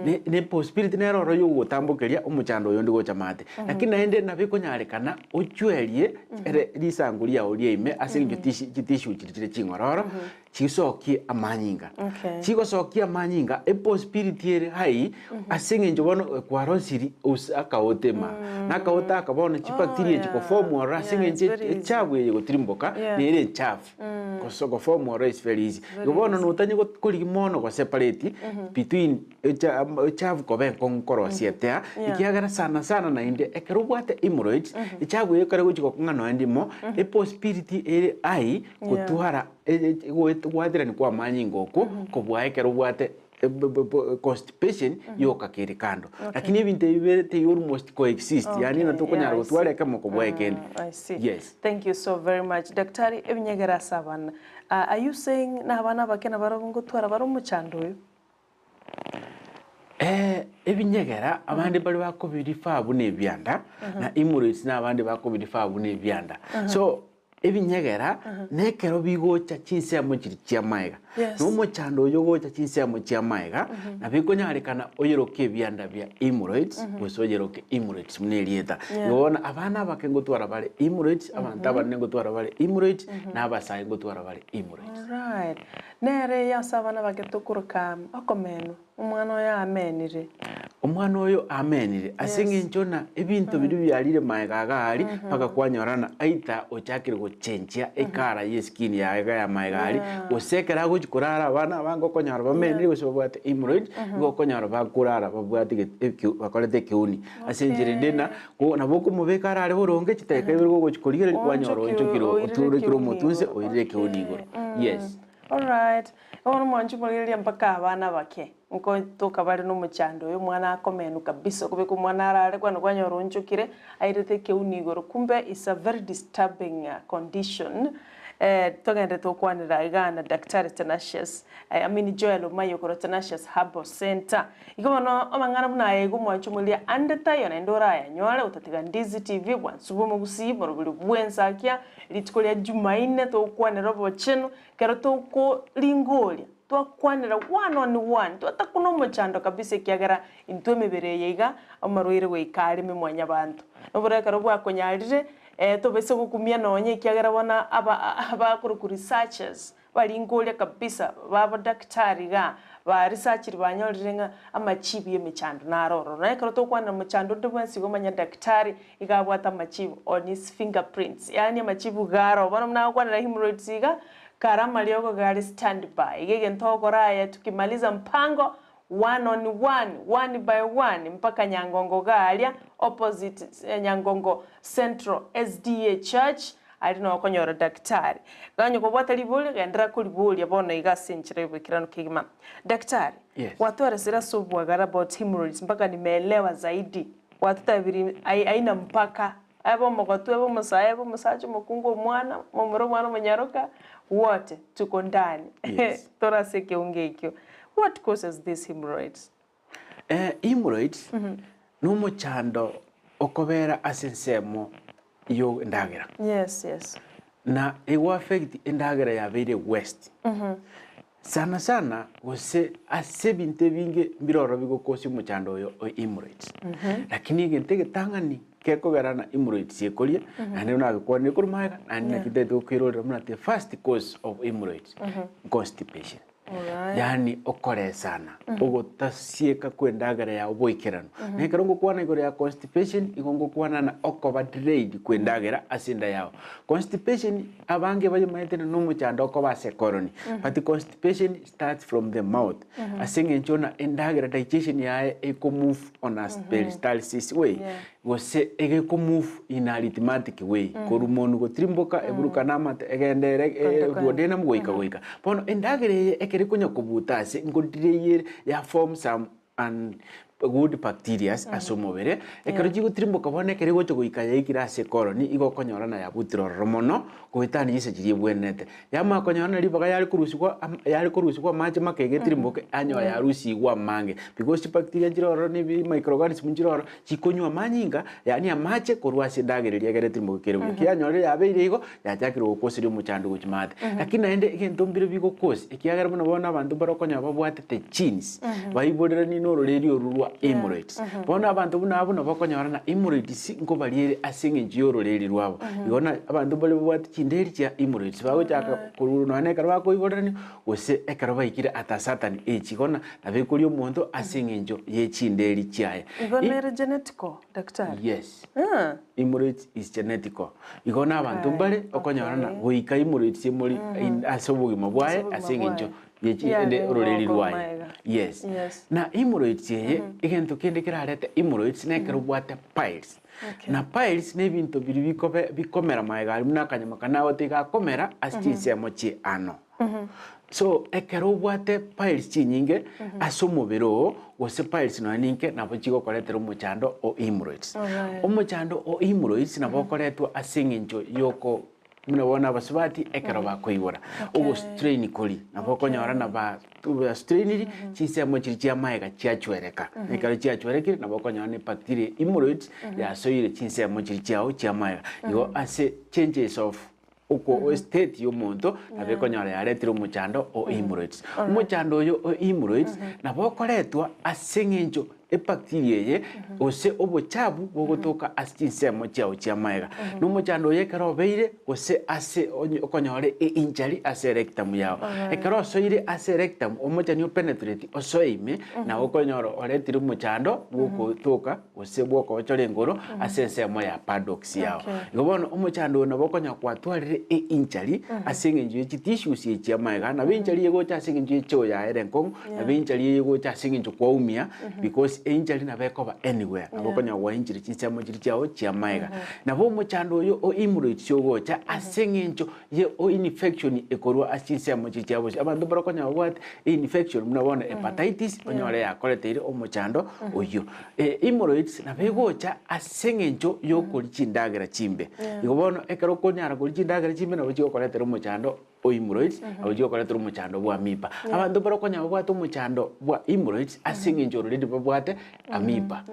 ne ne possibility nere oro ya ogotambokeria omochando oyo onde gocha maate. Lakini naende nabo ekonyarekana ochwerie ere risangu riago ria ime ase eng'encho tissue chitissue chiria chire ching'ororo, chisokie amanyinga. Okay. Chigosokia amanyinga, epossibility ere high ase eng'encho bono kwarosiri ose akaotema. Na akaote aka bono chibacteria yeah. chigoform ororo ase Yeah, eng'encho it's very easy. echafu eye egotirimboka Yeah. nere echafu. Gose goform ororo is very easy. Very Igo bono easy. notanye go korigia mono goseparate between echa echafu koba enkong'u korosia etea, Yeah. ekiagera sana sana naende ekero obwate hemorrhoids, echafu eye ekero egochi gokong'a nonya ndimo, epossibility ere high gotwara goaterania kwa amanyinga okwo kobua ekero obwate. Constipation yoka kere kando. Lakini ebinto ebi bibere they almost coexist, yaani ng'a Okay, tokonyara yeah, I gotwara see. ekemo kobua ekende. I see. Yes. Thank you so very much. Daktari, ebinyegere ase abana. Uh, are you saying na abana abake nabarabwo ngotwara bare omochando oyo? Eh, ebinyegera abande mbare bakobirifa buna ebianda, na hemorrhoids na abande bakobirifa buna ebianda. So, Ebinyegera nekero bigocha chinsemo chiria chi'amaega, na omochando oyo ogocha chinsemo chi'amaega, nabo ekonyarekana oyeroke ebianda bia hemorrhoids, gose oyeroke hemorrhoids buna erieta. Igo bono abana abake ngotwara bare hemorrhoids, abanto abanene ngotwara bare hemorrhoids, na abasae ngotwara bare hemorrhoids. Alright. Nere eye ase abana abake tokoroka okomenwa. Omwana oyo amenire. Omwana oyo amenire ase eng'encho na ebinto biria biarire magega iga aria mpaka kwanyorana aitha ochakire gochenchia ekara ye skin yaye iga ya magega aria gose ekero agochi korara abana abange okonyora bamenire gose babwate hemorrhoids nigo okonyora bakorara babwate ege bakorete ekeuni ase enchera ende na nabo okomobeka arare boronge chidakika ibere gogochi korigereria kwanyora Oonchokire oonchokire oirire oturokire ekeuni omotwe inse igoro. oirire ekeuni igoro yes. Alright. Bono omwanchi omorigereria mpaka abana abake, nkotoka bare nomochando oyo omwana akomenwa kabisa okobeka omwana arare kwani kwanyora oonchokire airete ekeunu igoro kumbe is a very disturbing condition togende tokwanera igaa na Daktari Tenacious I mean Joel Omayio korwa Tenacious Herbal Centre. Igo bono amang'ana buna aya igo omwanchi omorigereria ande taiyo naende orayanyore otatiga Ndizi TV bwansu bwa omogusii borobori bwensakia rituko ria Jumaine togokwanera obochenu Ekero tokoringoria, twakwanera one on one, twatakuna omochando kabisa ekiagera intwe emebere eye iga amarwaire goika areme mwanyabanto. Nobora ekero bwakonyarire tobese gokumia nonye ekiagera bono aba abakorokwa researchers baringoria kabisa babo daktari igaa ba researchiri banyorire ng'a amachibu ya emechando naro ororo. Naye ekero tokwanera mochando onde bwensi igo omanye daktari iga abwate amachibu on his finger prints, yaani amachibu iga aro. Bono buna agokwanera hemorrhoids iga, kare amariogo iga are stand by. Iga egento ogokora aye tukimaliza mpango one on one, one by one mpaka Nyangongo iga aria opposite Nyangongo Central SDA Church, aria noo okonyora daktari. Iga onye kobwate riborio, genderera koriboria bono iga ase enchera y'oboikeranu kegima. Daktari, Yes. gwatweresire ase obwagare about hemorrhoids mpaka nimeelewa zaidi. Gwatotebirie aina mpaka, ebe omogotu, ebe omosae, ebe omosacha, omokungu, omwana, momura, omwana omonyaroka, wote tuko ndani Yes. tore ase ekeungo ekio. What causes these hemorrhoids? Eh, hemorrhoids nomochando okobera ase ensemo y'endagera. Yes, yes. Na ego affect endagera yabeire waste. Sana sana gose ase ebinto ebinge mbire ororo bigokosia omochando oyo o hemorrhoids. Lakini egento egetang'ani gekogera na hemorrhoids ekoria, naende nagekwanire korwa magega, naende naki ntagete gokoirorera buna the first cause of hemorrhoids, constipation. Yaani okoresana, ogotasieka kw'endagera ya oboikeranu. Na ekero ngokwana igoro ya constipation, igo ngokwana na okoba delayed kw'endagera ase enda yao. Constipation abange bayemaete na nomochando okoba ase ekoroni, but constipation starts from the mouth ase eng'encho na endagera digestion yaye eko move on a peristalsis way. Gose egeko move in a arithmetic way, korwa monwe gotirimboka eburukane amate egende ere duodenum goika goika. Bono endagera eye ekero ekonya kobuta ase nkodirei ere ya form some un good bacterias ase omobere, ekero chigotirimboka bono ekero egocha goika yaikire ase ekoroni igo okonyora na yabutire ororo mono goetania chinsa chiria ebwenerete. Yamanya konyora na ribaga yare korusigwa am yare korusigwa amache make iga etirimboke, anyore yarusigwe amange because chibacteria nchire ororo na ebi microorganism nchire ororo chikonywa amanyinga yaani amache korwa ase endagera eria egere etirimboke kere buya. Kiyanyorire yabeire igo, yachakire gokoseria omochando gochia maate. Lakini naende egento mbire bigokosi ekiagera buna bono abanto mbare okonyora babwatete genes, baiborerani na ororeri orwo rwa hemorrhoids. Bono abanto buna abwo nabo okonyora na hemorrhoids nkobaria ere ase eng'encho ya ororeri rwabo. Igo na abanto mbare babwate chinderi chia hemorrhoids bagochaka korwa nonya na ekero bakoiborerania gose ekero baikire at a certain age igo na nabo ekoria omonto ase eng'encho ye chinderi chiaye. Igo nere genetical, daktari? Yes. Ah. Hemorrhoids is genetical. Igo na abanto Okay, mbare okonyora na okay. goika hemorrhoids emori ase obogima Ase bwaye obogima ase eng'encho bwaye. ye chi ende Yarenge ororeri korwa rwaye. magega. Yes. Yes. Na hemorrhoids eye egento kende kerarete hemorrhoids na ekero obwate piles. Okay. Na piles na ebinto biria bikobe bikomera magega aria buna akanyama kane agote iga akomera ase chinsemo chie ano. So ekero obwate piles chinyinge ase omobere oo, gose piles nonya ninke nabo chigokoretera omochando o hemorrhoids. Omochando o hemorrhoids nabo okoretwa ase eng'encho yoko buna bono abasubati ekero bakoibora, ogostrain koria nabo okonyora na ba bastrainiri chinsemo chiria chia magega chiachwereka. Ekero chiachwerekire nabo okonyora na ebacteria hemorrhoids yasoire chinsemo chiria chiago chia magega. Igo ase changes of oko estate ya omonto nabo ekonyora yaretire omochando o hemorrhoids. Omochando oyo o hemorrhoids nabo okoretwa ase eng'encho ebacteria eye gose obochafu bogotoka ase chinsemo chiao chi'amaega. Na omochando oyo ekero obeire gose ase onye okonyora einjury ase erectum yao. Ekero osoire ase erectum omochani o penetrate osoe ime nabo okonyora oretire omochando bwogotoka gose bwokobochora engoro ase ensemo ya paddocks yao. Igo bono omochando oyo nabo okonyora kwatwarire einjury ase eng'encho ye chitissues echi chi'amaega nabo einjury egocha ase eng'encho ye echoo yaye ere enkong'u Nabo enchari eye egocha ase eng'encho kwaumia because enchari nabo ekoba anywhere nabo okonyora gwaenchire chinsemo chiria chiao chi'amaega. Nabo omochando oyo o hemorrhoids ogocha ase eng'encho ye o infection ekorwa ase chinsemo chiria chia bosio. Abanto mbare okonyora babwate infection buna bono hepatitis onyore yakoreteire omochando oyio. Hemorrhoids nabo egocha ase eng'encho yokoria chindagera chimbe. Igo bono ekero okonyara koria chindagera chimbe nabo chigokoretera omochando. o hemorrhoids nabo chigokoretera omochando bwa amoeba. Abanto mbare okonyora babwate omochando bwa hemorrhoids ase eng'encho already babwate amoeba.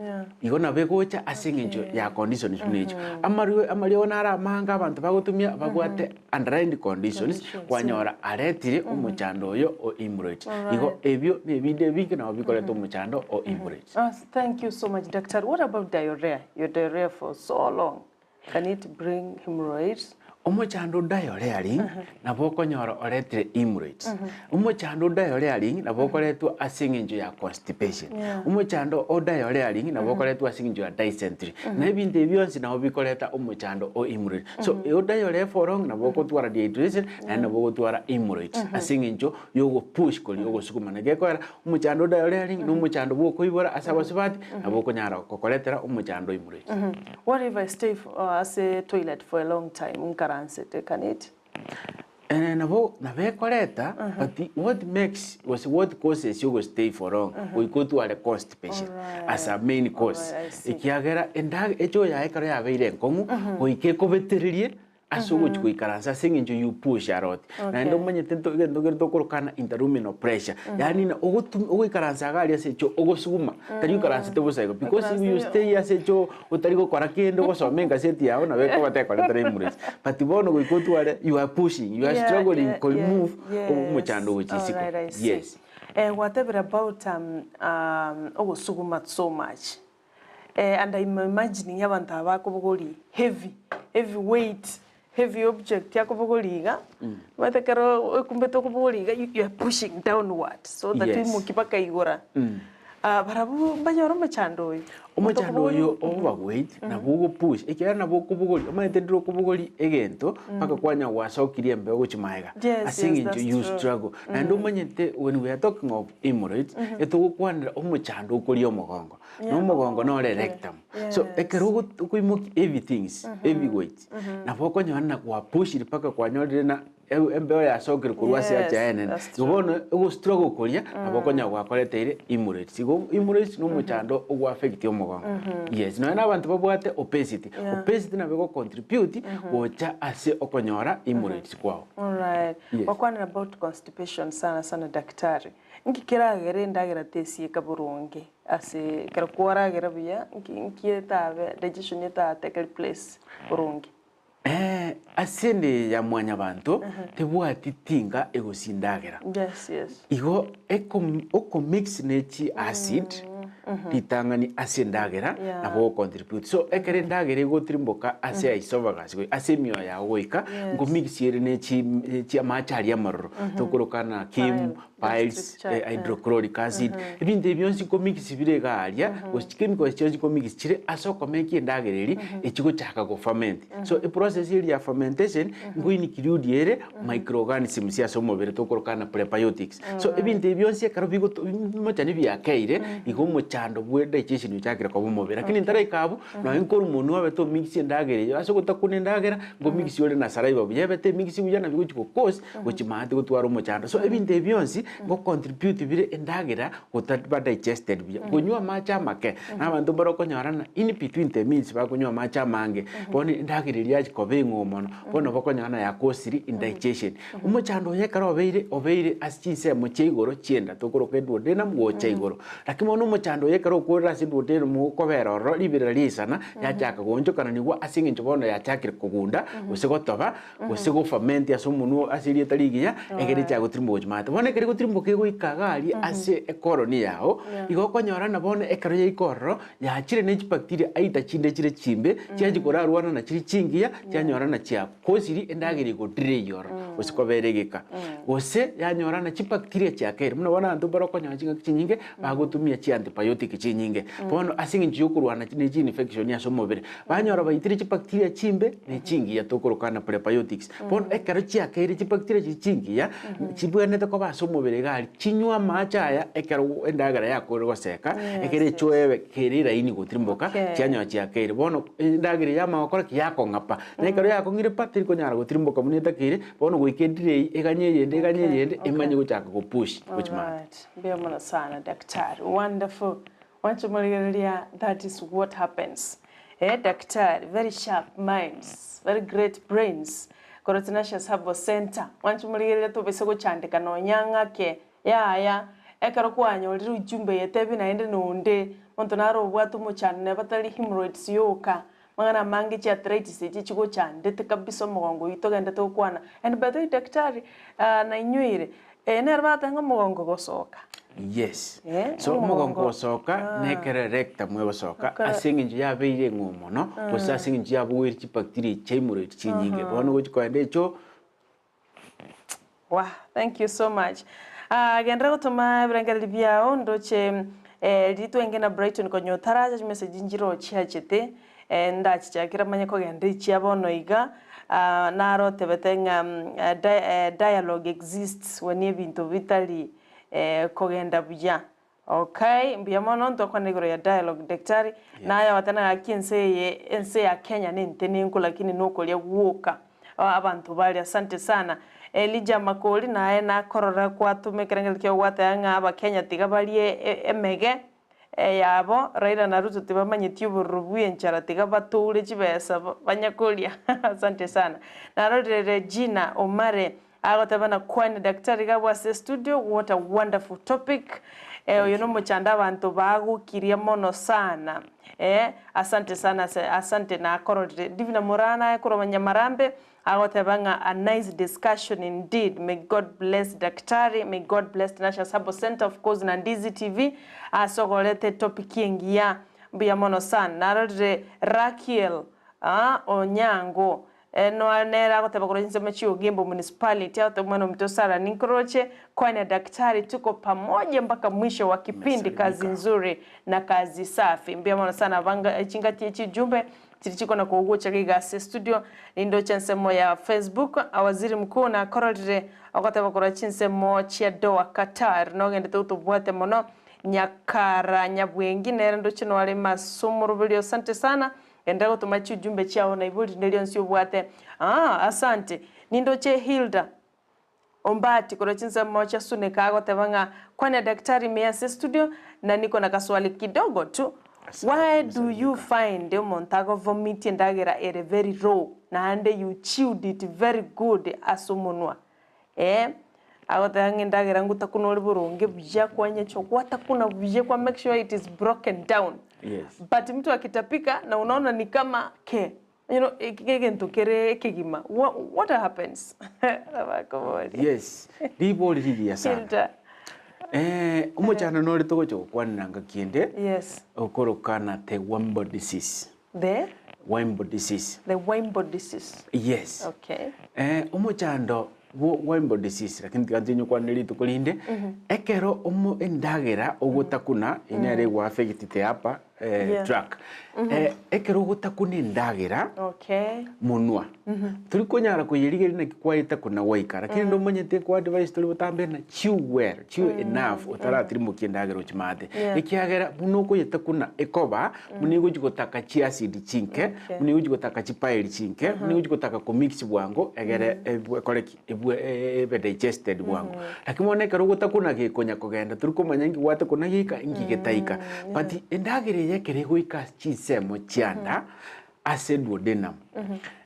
Igo nabo egocha ase eng'encho ya conditions buna echio. Amarwe amariogo naro amange abanto bagotumia babwate underlying conditions kwanyora aretire omochando oyo o hemorrhoids. Igo ebio na ebinde ebinge nabo bikoreta omochando o hemorrhoids. Thank you so much daktari. What about diarrhea? Your diarrhea for so long. Can it bring hemorrhoids? Omochando diarrhearing nabo okonyora oretire hemorrhoids. Omochando diarrhearing nabo okoretwa ase eng'encho ya constipation. Omochando o diarrhearing nabo okoretwa ase eng'encho ya dysentery. Na ebinto ebi bionsi nabo bikoreta omochando o hemorrhoids. So o diarrhea for long nabo okotwara dehydration naende nabo ogotwara hemorrhoids ase eng'encho ya ogopush koria ogosukuma. Naki ekoera omochando o diarrhearing na omochando bwa okoibora ase abasubati nabo okonyara gokoretera omochando o hemorrhoids. What if I stay ase toilet for a long time nkaransete can it? Eh, nabo nabo ekoreta but what makes gose what causes you go stay for long goika otware constipation as a main cause Alright, I see. ekiagera endag echoo yaye ekero yabeire enkong'u goika ekobetererie ase ogochia goikaransa ase eng'encho you push a lot. Naende omanyete nto egento kere tokorokana interluminal pressure, yaani ng'a ogotum ogoikaransa iga aria ase echoo ogosuguma, tari oikaransete bosa igo because if you stay ase echoo otari gokora kende ogosoma engaseti yago nabo ekoba tekoretera hemorrhoids. But bono goika otware you are pushing, you are struggling ko remove omochando gochia isiko, Alright, I see. yes. Eh, gwatebire about ogosuguma so much. And I'm imagining abanto aba bakobogoria heavy, heavy weight, heavy object akobogoria iga, omanyete ekero oikumbete okobogoria iga you are pushing downward so that Yes. oimokie mpaka igora. Barabwo mbanyore omochando oyo. Omochando oyo overweight nabo ogopush ekiagera nabo okobogoria omanyete ndire okobogoria egento mpaka kwanya gwasokirie embeo gochia magega Yes, ase yes, eng'encho that's you true. struggle. Naende omanyete when we are talking of hemorrhoids, etogokwanera omochando okoria omogongo. Na omogongo nore rectum. So ekero ogo- okoimokia heavy things, heavy weight, nabo okonyora ng'a gwapushire mpaka kwanyorire ng'a e- embeo yasokire korwa ase Yes, ache enene. that's Igo true. bono ogostruggle koria, nabo okonyora gwakoreteire hemorrhoids. Igo hemorrhoids na omochando ogoaffect omogongo. Yes, nonya na abanto babwate obesity, obesity nabo egocontribute gocha ase okonyora hemorrhoids kwao. Alright. Yes. Gwakwanire about constipation sana sana daktari. Nki keragere endagera tesieka boronge ase ekero kwaragera buya, nki nki etabe digestion etatake place boronge? Ase ende ya mwanyabanto tebwati tinga egosindagera. Yes, yes. Igo eko okomix ne chi acid ritang'ani ase endagera Yeah. nabo ogocontribute. So ekero endagera egotirimboka ase esophagus goi ase emioyo yago goika Yes. nkomix ere ne chi ne chi amache aria amaroro tokorokana kim Pile. Piles, Gastric eh, hydrochloric acid, ebinto ebi bionsi nkomix bire iga aria, gose chichemical chionsi nkomix chire ase okomeki endagera eria, echigochaka go ferment. So eprocess eria ya fermentation, nko include ere microorganisms ase omobere tokoroka na prebiotics. So ebinto ebi bionsi ekero bigoto mochani biakeire, igo omochando bwe digestion ochakire koba omobe. Lakini ntaraika abwo, nonye nkorwa monwe obe tomix endagera eywo, ase ogotakuna endagera, nkomix ore na saliva buya, ebe temix buya nabo egochi go cause gochia maate gotwara omochando. So ebinto ebi bionsi, ngo contribute bire endagera gotaba digested buya. Konywa amache amake, na abanto mbare okonyora ng'a in between the meals bakonywa amache amange, bono endagera eria yachia koba eng'oo mono, bono nabo okonyora ng'a yakosiri indigestion. Omochando oyo ekero obeire, obeire ase chinsemo chia igoro chi'enda tokoroka eduodenum gocha igoro. Lakini bono omochando oyo ekero okorire ase eduodenum okobera ororo riberera riaisana, yachaka goonchokananigwa ase eng'encho bono yachakire kogunda, gose gotoba, gose goferment ase omonwa ase erieta rigiya, ekero echaka gotirimboka gochia maate. Bono ekero egotirimboka egoika iga aria ase ekoroni yao, igo okonyora ng'a bono ekero yaika ororo, yachire ne chibacteria aitha chinde chire chimbe, chiachia korarwana na chiria chingiya, chianyora ng'a chiakosiri endagera egodelay ororo, gose kobera egeka. Gose yanyora ng'a chibacteria chiakeire, buna bono abanto mbare okonyora chingaki chinyinge, bagotumia chiantibiotic chinyinge. Bono ase eng'encho ya okorwana ne chiinfection ase omobere, Banyora baitire chibacteria chimbe ne chingiya tokoroka na prebiotics. Bono ekero chiakeire chibacteria chiria chingiya, chibwenerete koba ase omobere iga aria, chinywe amache aya ekero endagera yakorire goseka, ekero echoebe kere eraini gotirimboka, chianyora chiakeire. Bono endagera eye yamanya gokora ki? Yakong'a pa. Na ekero yakong'ire pa, teri konyara gotirimboka buna etakeire, bono goika edelay eganye eyende eganye eyende, emanye gochaka gopush gochia maate. Alright, mbuya mono sana daktari, wonderful. Mwanche morigereria that is what happens eh daktari very sharp minds very great brains korwa Tenacious Herbal Centre mwanche morigereria tobese gochandeka nonya ng'ake yaya ekero kwanyorire ujumbe eye tebi naende nonde monto naro obwate omochando neba tari hemorrhoids yoka mang'ana amange chi arthritis echi chigochandete kabisa omogongo oywo togendete gokwana and by the way daktari nainyoire eye nero bagoteba ng'a omogongo gosoka. Yes. Eh, So omogongo omogongo. gosoka Ah. nekero erectum egosoka Ekero- ase eng'encho yabeire eng'oo mono gose ase eng'encho yabogoire chibacteria chiaimoreti chinyinge bono gochi kogenda echo Wah, thank you so much. Ah, genderera gotoma ebirengererio biao ndoche eh, riria twenge na Brighton konya otaracha chimessage nchire ochiachete eh, ndachichakera manye kogenda echia bono iga ah, naro otebete ng'a mm, eh, di eh, dialogue exists when ebinto bitari kogenda buya. Okay, mbuya mono ntokwana igoro ya dialogue daktari, naye ogoteba ng'a gaki ense eye ense ya Kenya nentenenku lakini nokoria gwoka abanto baria. Asante sana. Elijah Makori naye nakorora kwatoma ekerengererio kiao gwateba ng'a abakenya tiga barie emege Eyabo, Raila na Ruto tibamanyeti obororo bw'enchara tiga batoure chibesa banye koria. Asante sana. Narorire Regina Omare agoteba na kwane Daktari iga abwo ase studio what a wonderful topic. Eh, oyo nomochando abanto bagokiria mono sana. Eh, asante sana ase asante nakororire. Divina Moraa naye korwa Nyamarambe Agoteba ng'a a nice discussion indeed, may God bless Daktari, may God bless Tinashe Sabo Centre of course na Ndizi TV ase ogoreta etopic engiya. Mbuya mono sana. Narorire Rakiel ah Onyango eh noa nere agoteba korwa chinsemo chia Ogembo Municipality agoteba omwana ominto Sarah ninkoroche kwania Daktari tuko pamoja mpaka mwisho wa kipindi kazi Umesalimika. nzuri na kazi safi. Mbuya mono sana banga chingaki echijumbe Chiri chikona kogocha iga ase estudio, nindoche ensemo ya Facebook, Waziri Mkuu nakororire ogoteba korwa chinsemo chia Doha Qatar, nogendete gotobwate mono Nyakara Nyabwengi nere ndoche noare ime ase omoroberio asante sana, genda gotoma chiujumbe chiao naibori rinde rionsi obwate. Aah asante. Nindoche Hilda Ombati korwa chinsemo chia Sunika agoteba ng'a kwania daktari ime ase studio na niko na kaswali kidogo tu why do you find omonto ago vomit endagera ere very raw naende you chewed it very good ase omonwa eh agoteba ng'a endagera ngotakuna ore boronge buya kwanyechwa gwatakuna buya kwa make sure it is broken down Yes. but mtu akitapika na unaona ni kama ke You know, eki negento kere ekegima. What, what happens? Abakoboria. Yes, ribori rigiya sana. Hilda. Eh, omochando nore togocha gokwanera ngaki ende Yes. okorokana the Wimbo disease. The Wimbo disease. the Wimbo disease. Yes. Okay. Eh, omochando Waimbo disease, lakini tiga ntinye kwanire rituko rinde, ekero omo endagera ogotakuna, eye nere egwa affect the upper tract, ekero ogotakuna endagera Okay. monwa, tori konyara koyerigeria naki kwayetakuna gwaika, lakini rende omanyete nko advise tori botambe ng'a chew well, chew enough otaratirimukia endagera ochimate, ekiagera buna okoyetakuna ekoba, buna egochi gotaka chiacid chinke, Okay. buna egochi gotaka chipaeri chinke, buna egochi gotaka komix bwango egere ebwe ekore ki? Ebwe ebe digested bwango. Lakini bono ekero ogotakuna gekonya kogenda tori komanya inki gwatakuna geika inki getaika. But endagera eye ekero egoika ase chinsemo chianda ase duodenum,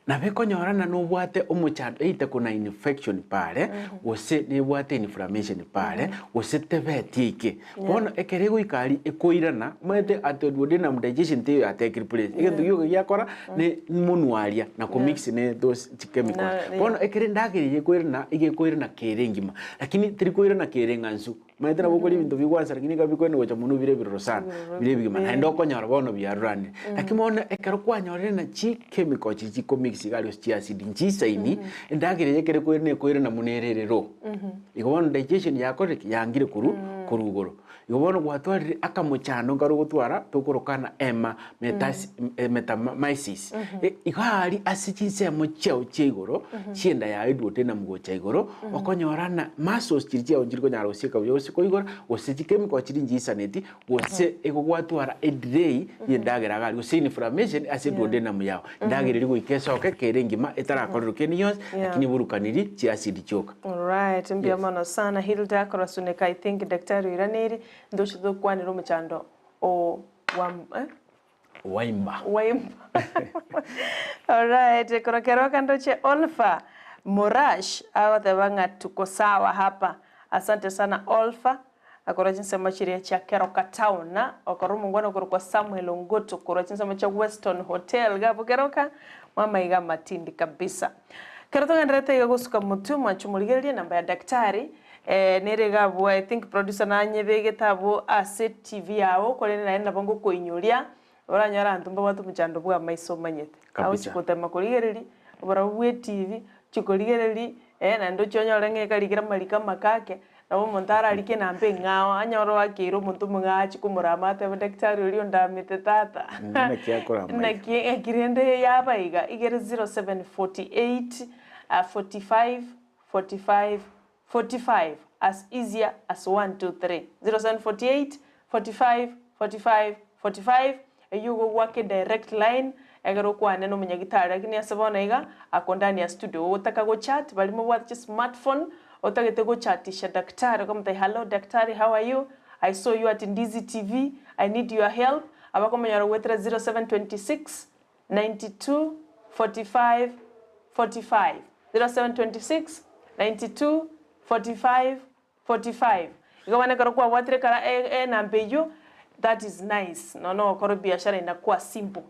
nabo ekonyora ng'a nobwate omochando either kona infection pare, gose nebwate inflammation pare, gose tebeti eike. Bono ekero egoika aria ekoirana, omanyete at duodenum digestion teiyo ya take place, egento gioka giakora ne monwe aria na komix ne those chikemicals. Bono ekero endagera eye ekoirana, iga ekoirana kere engima, lakini teri koirana kere eng'ansu, omanyete nabo okoria ebinto bigwansa lakini ekero bikoirana gocha monwe bire ebiroro sana, bire ebigima, naende okonyora bono biaruranire. Lakini bono ekero kwanyorire na chichemical chiria chikomix iga aria gose chiacid nchisaini, endagera eye ekero ekoirana ekoirana buna ere ere raw. Igo bono digestion yakorire ki? Yangire korwa korwa igoro. Igo bono gwatwarire akamochando nkare ogotwara tokorokana ema metasi metamysis. Igo aria ase chinsemo chiao chia igoro, chienda yaye duodenum gocha igoro, okonyora ng'a muscles chiria chiao nchiri konyara gosieka buya gose koigora, gose chikemical chiria nchiisaneti, gose igo gwatwara edelay ya endagera iga aria, gose inflammation ase duodenum yao. Endagera eria goika esoke kere engima etarakorerwa kende gionsi, lakini eburukaniri chiacid chioka. Alright, mbuya Yes. mono sana Hilda Korasuneka I think daktari oiraneirie ntoche tokwanere omochando o wa eh? Waimba. Waimba. Alright, korwa keroka ndoche Olfa Murash agoteba ng'a tuko sawa hapa. Asante sana Olfa. Akorwa chinsemo chiria chia Keroka Town, na okorwa omongwana okorokwa Samuel Ongoto korwa chinsemo chia Weston Hotel iga abwo Keroka, mwamaiga amatindi kabisa. Kero togendererete iga gosuka motwe mwanche omorigererie enamba ya daktari nere iga abwo I think producer nanyebegete abwo ase TV yao korende naende nabo ngokoinyoria oranyore abanto mbabwate omochando bwa amaiso omanyete. Kabisa. Agochi gotema korigereria oborabu bwe TV, ochie korigereria naende ochie onyore ng'a ekarikire amariko amake ake, nabo omonto ararike enamba eng'ao, anyore oakeire omonto omong'ao achie komorama atebe daktari oria ondamete tata. Naki akorama iga. Naki eki rende yaba iga, iga ere 0748 45 45 45 as easier as one two three 0748 45 45 45 eyio igo gwake direct line egere okwane na omonyagitari lakini ase bono iga ako ndani ya studio ogotaka go chat baria mobwate chi smartphone otagete go chatisha daktari okamotebia hallo daktari how are you I saw you at Ndizi TV I need your help abakomonyora goetera 0726 92 45 45 0726 92 45 45 Igo bono ekero kwabwatire kara enamba eyio that is nice nonya ogokora ebiashara inakuwa simple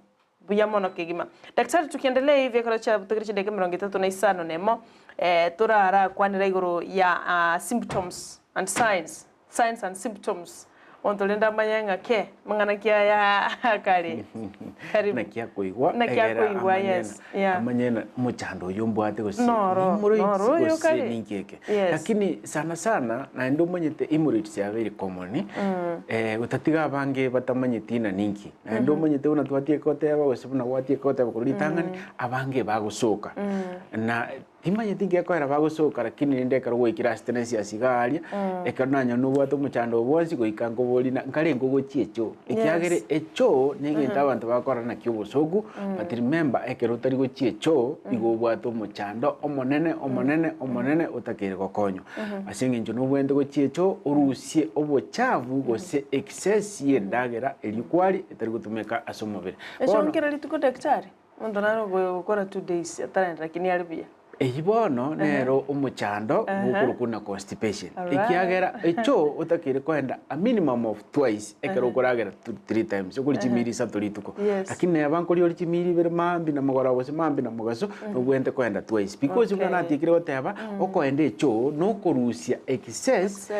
buya mono kegima. Daktari tukiendelea hivi ekero chiabutokeire chidakika emerongo etato na isano na emo torarakwanera igoro ya symptoms and signs Signs and symptoms, Omonto rende amanye ng'a ke, mang'ana ki aya akare. Karibu. Naki akoigwa Naki egere akoigwa, amanye yes, yeah. amanye na omochando oyio mbwate gose Noro, hemorrhoids noro oyo gose kare. ninki eke. Yes. Lakini sana sana naende omanyete hemorrhoids yabeire common gotatiga abange batamanyeti ng'a ninki. Naende omanyete buna twatieka goteba gose buna gwatieka goteba korwa ritang'ani, abange bagosoka. Na Timanyeti ngekoera bagosoka, lakini rende ekero gwaikire ase tenensi iga aria, ekero nanyora nobwate omochando obo bwonsi goika nkoborie na nkarenge ogochia echoo. Ekiagera echoo na egento abanto bagokora nakio obosoku, but remember ekero otari gochia echoo, igo obwate omochando omonene omonene omonene otakeire gokonywa. Ase eng'encho nobwenerete gochia echoo orusie obochafu gose excess ya endagera eria kwaria etari gotumeka ase omobere. Echoo Bono. nkere rituko daktari? Omonto nare ogokora 2 days atarenda lakini are buya. Eyio bono nero omochando bokorokwa na constipation. Ekiagera echo otakeire koenda a minimum of twice ekero okoragera 3 times, okoria chimiri isato rituko. Lakini neba nkoria ore chimiri ibere maambia na mogoroba gose maambia na mogaso, nobwenerete koenda twice. Because buna natiekire goteba, okoenda echoo nokorusia excess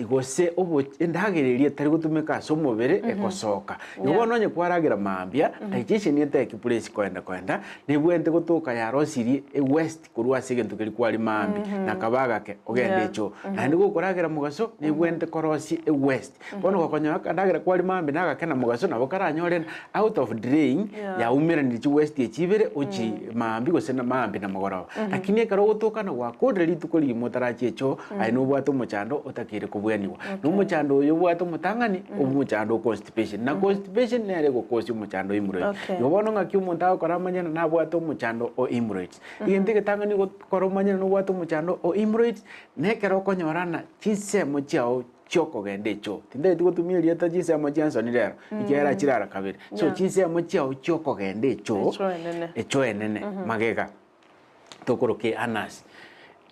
gose obo endagera eria etari gotumeka ase omobere egosoka. Igo bono onye kwaragera mambia, digestion etake place koenda koenda, nebwenerete gotoka yarosirie ewest korwa. korwa ase egento keria kwari maambia, na kaba agake, ogende Yeah. echoo. Naende gokoragera mogaso, nebwenerete korosie ewaste. Bono gokonyora akandagera kwari maambia na agake na mogaso, nabo karanyore ng'a out of delaying, Yeah. yaumeranire chiwaste echi ibere ochie maambia gose na maambia na mogoroba. Lakini ekero ogotoka na gwakorire rituko rigima otarachia echoo, aye nobwate omochando otakeire kobweniwa. Na omochando oyo obwate omotang'ani, omochando o constipation. Na constipation nere egokosia omochando o hemorrhoids. Okay. Igo bono ng'aki omonto agokora amanye ng'a nabwate omochando o hemorrhoids. Egento egetang'ani ogokora omanye ng'a nobwate omochando o hemorrhoids, na ekero okonyora ng'a chinsemo chiao chi'okogenda echoo, tintageti gotumia erieta chinsemo chia nsoni rero, ekiagera chirara kabere. So Yeah. chinsemo chiao chi'okogenda echoo, Echoo enene. echoo enene, magega. tokoroka eanasi,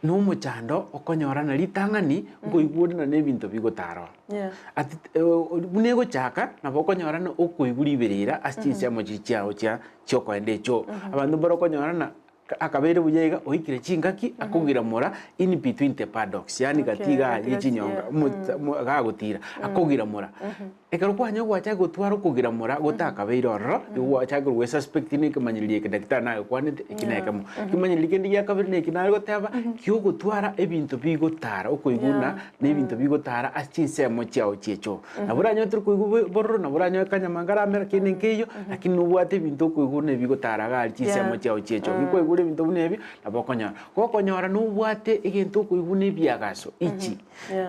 na omochando okonyora na ritang'ani nkoigwa ore na ebinto bigotara oro. Yeah. Ati buna egochaka nabo okonyora na okoigwa riberera ase chinsemo chiria chiao chia chiokoenda echoo. Abanto mbare okonyora na akabeire buya iga oikire chingaki akogiramora in between the paddocks yaani Okay, gati igaa gati ye gati, chinyonga yeah. omota gagotira akogiramora. Ekero kwanyora gwachaka gotwara okogiramora gotakabeire ororo, nigo gwachakire gwe suspect na ekemanyererio eke daktari nagekwanete eki na ekemo. Ekemanyererio kende gia kabere neki nare goteba, kiogotwara ebinto bigotara okoigwa buna na ebinto bigotara ase chinsemo chiao chi'echoo. Nabo oranyore tori koigwa bo bororo, nabo oranyore kanyama nkaramera kende nkeiyo, lakini nobwate ebinto okoigwa buna ebigotara iga aria chinsemo chiao chi'echoo. Ki kwaigure ebinto buna ebio, nabo okonyora. Gokonyora nobwate egento okoigwa buna ebiagaso echi,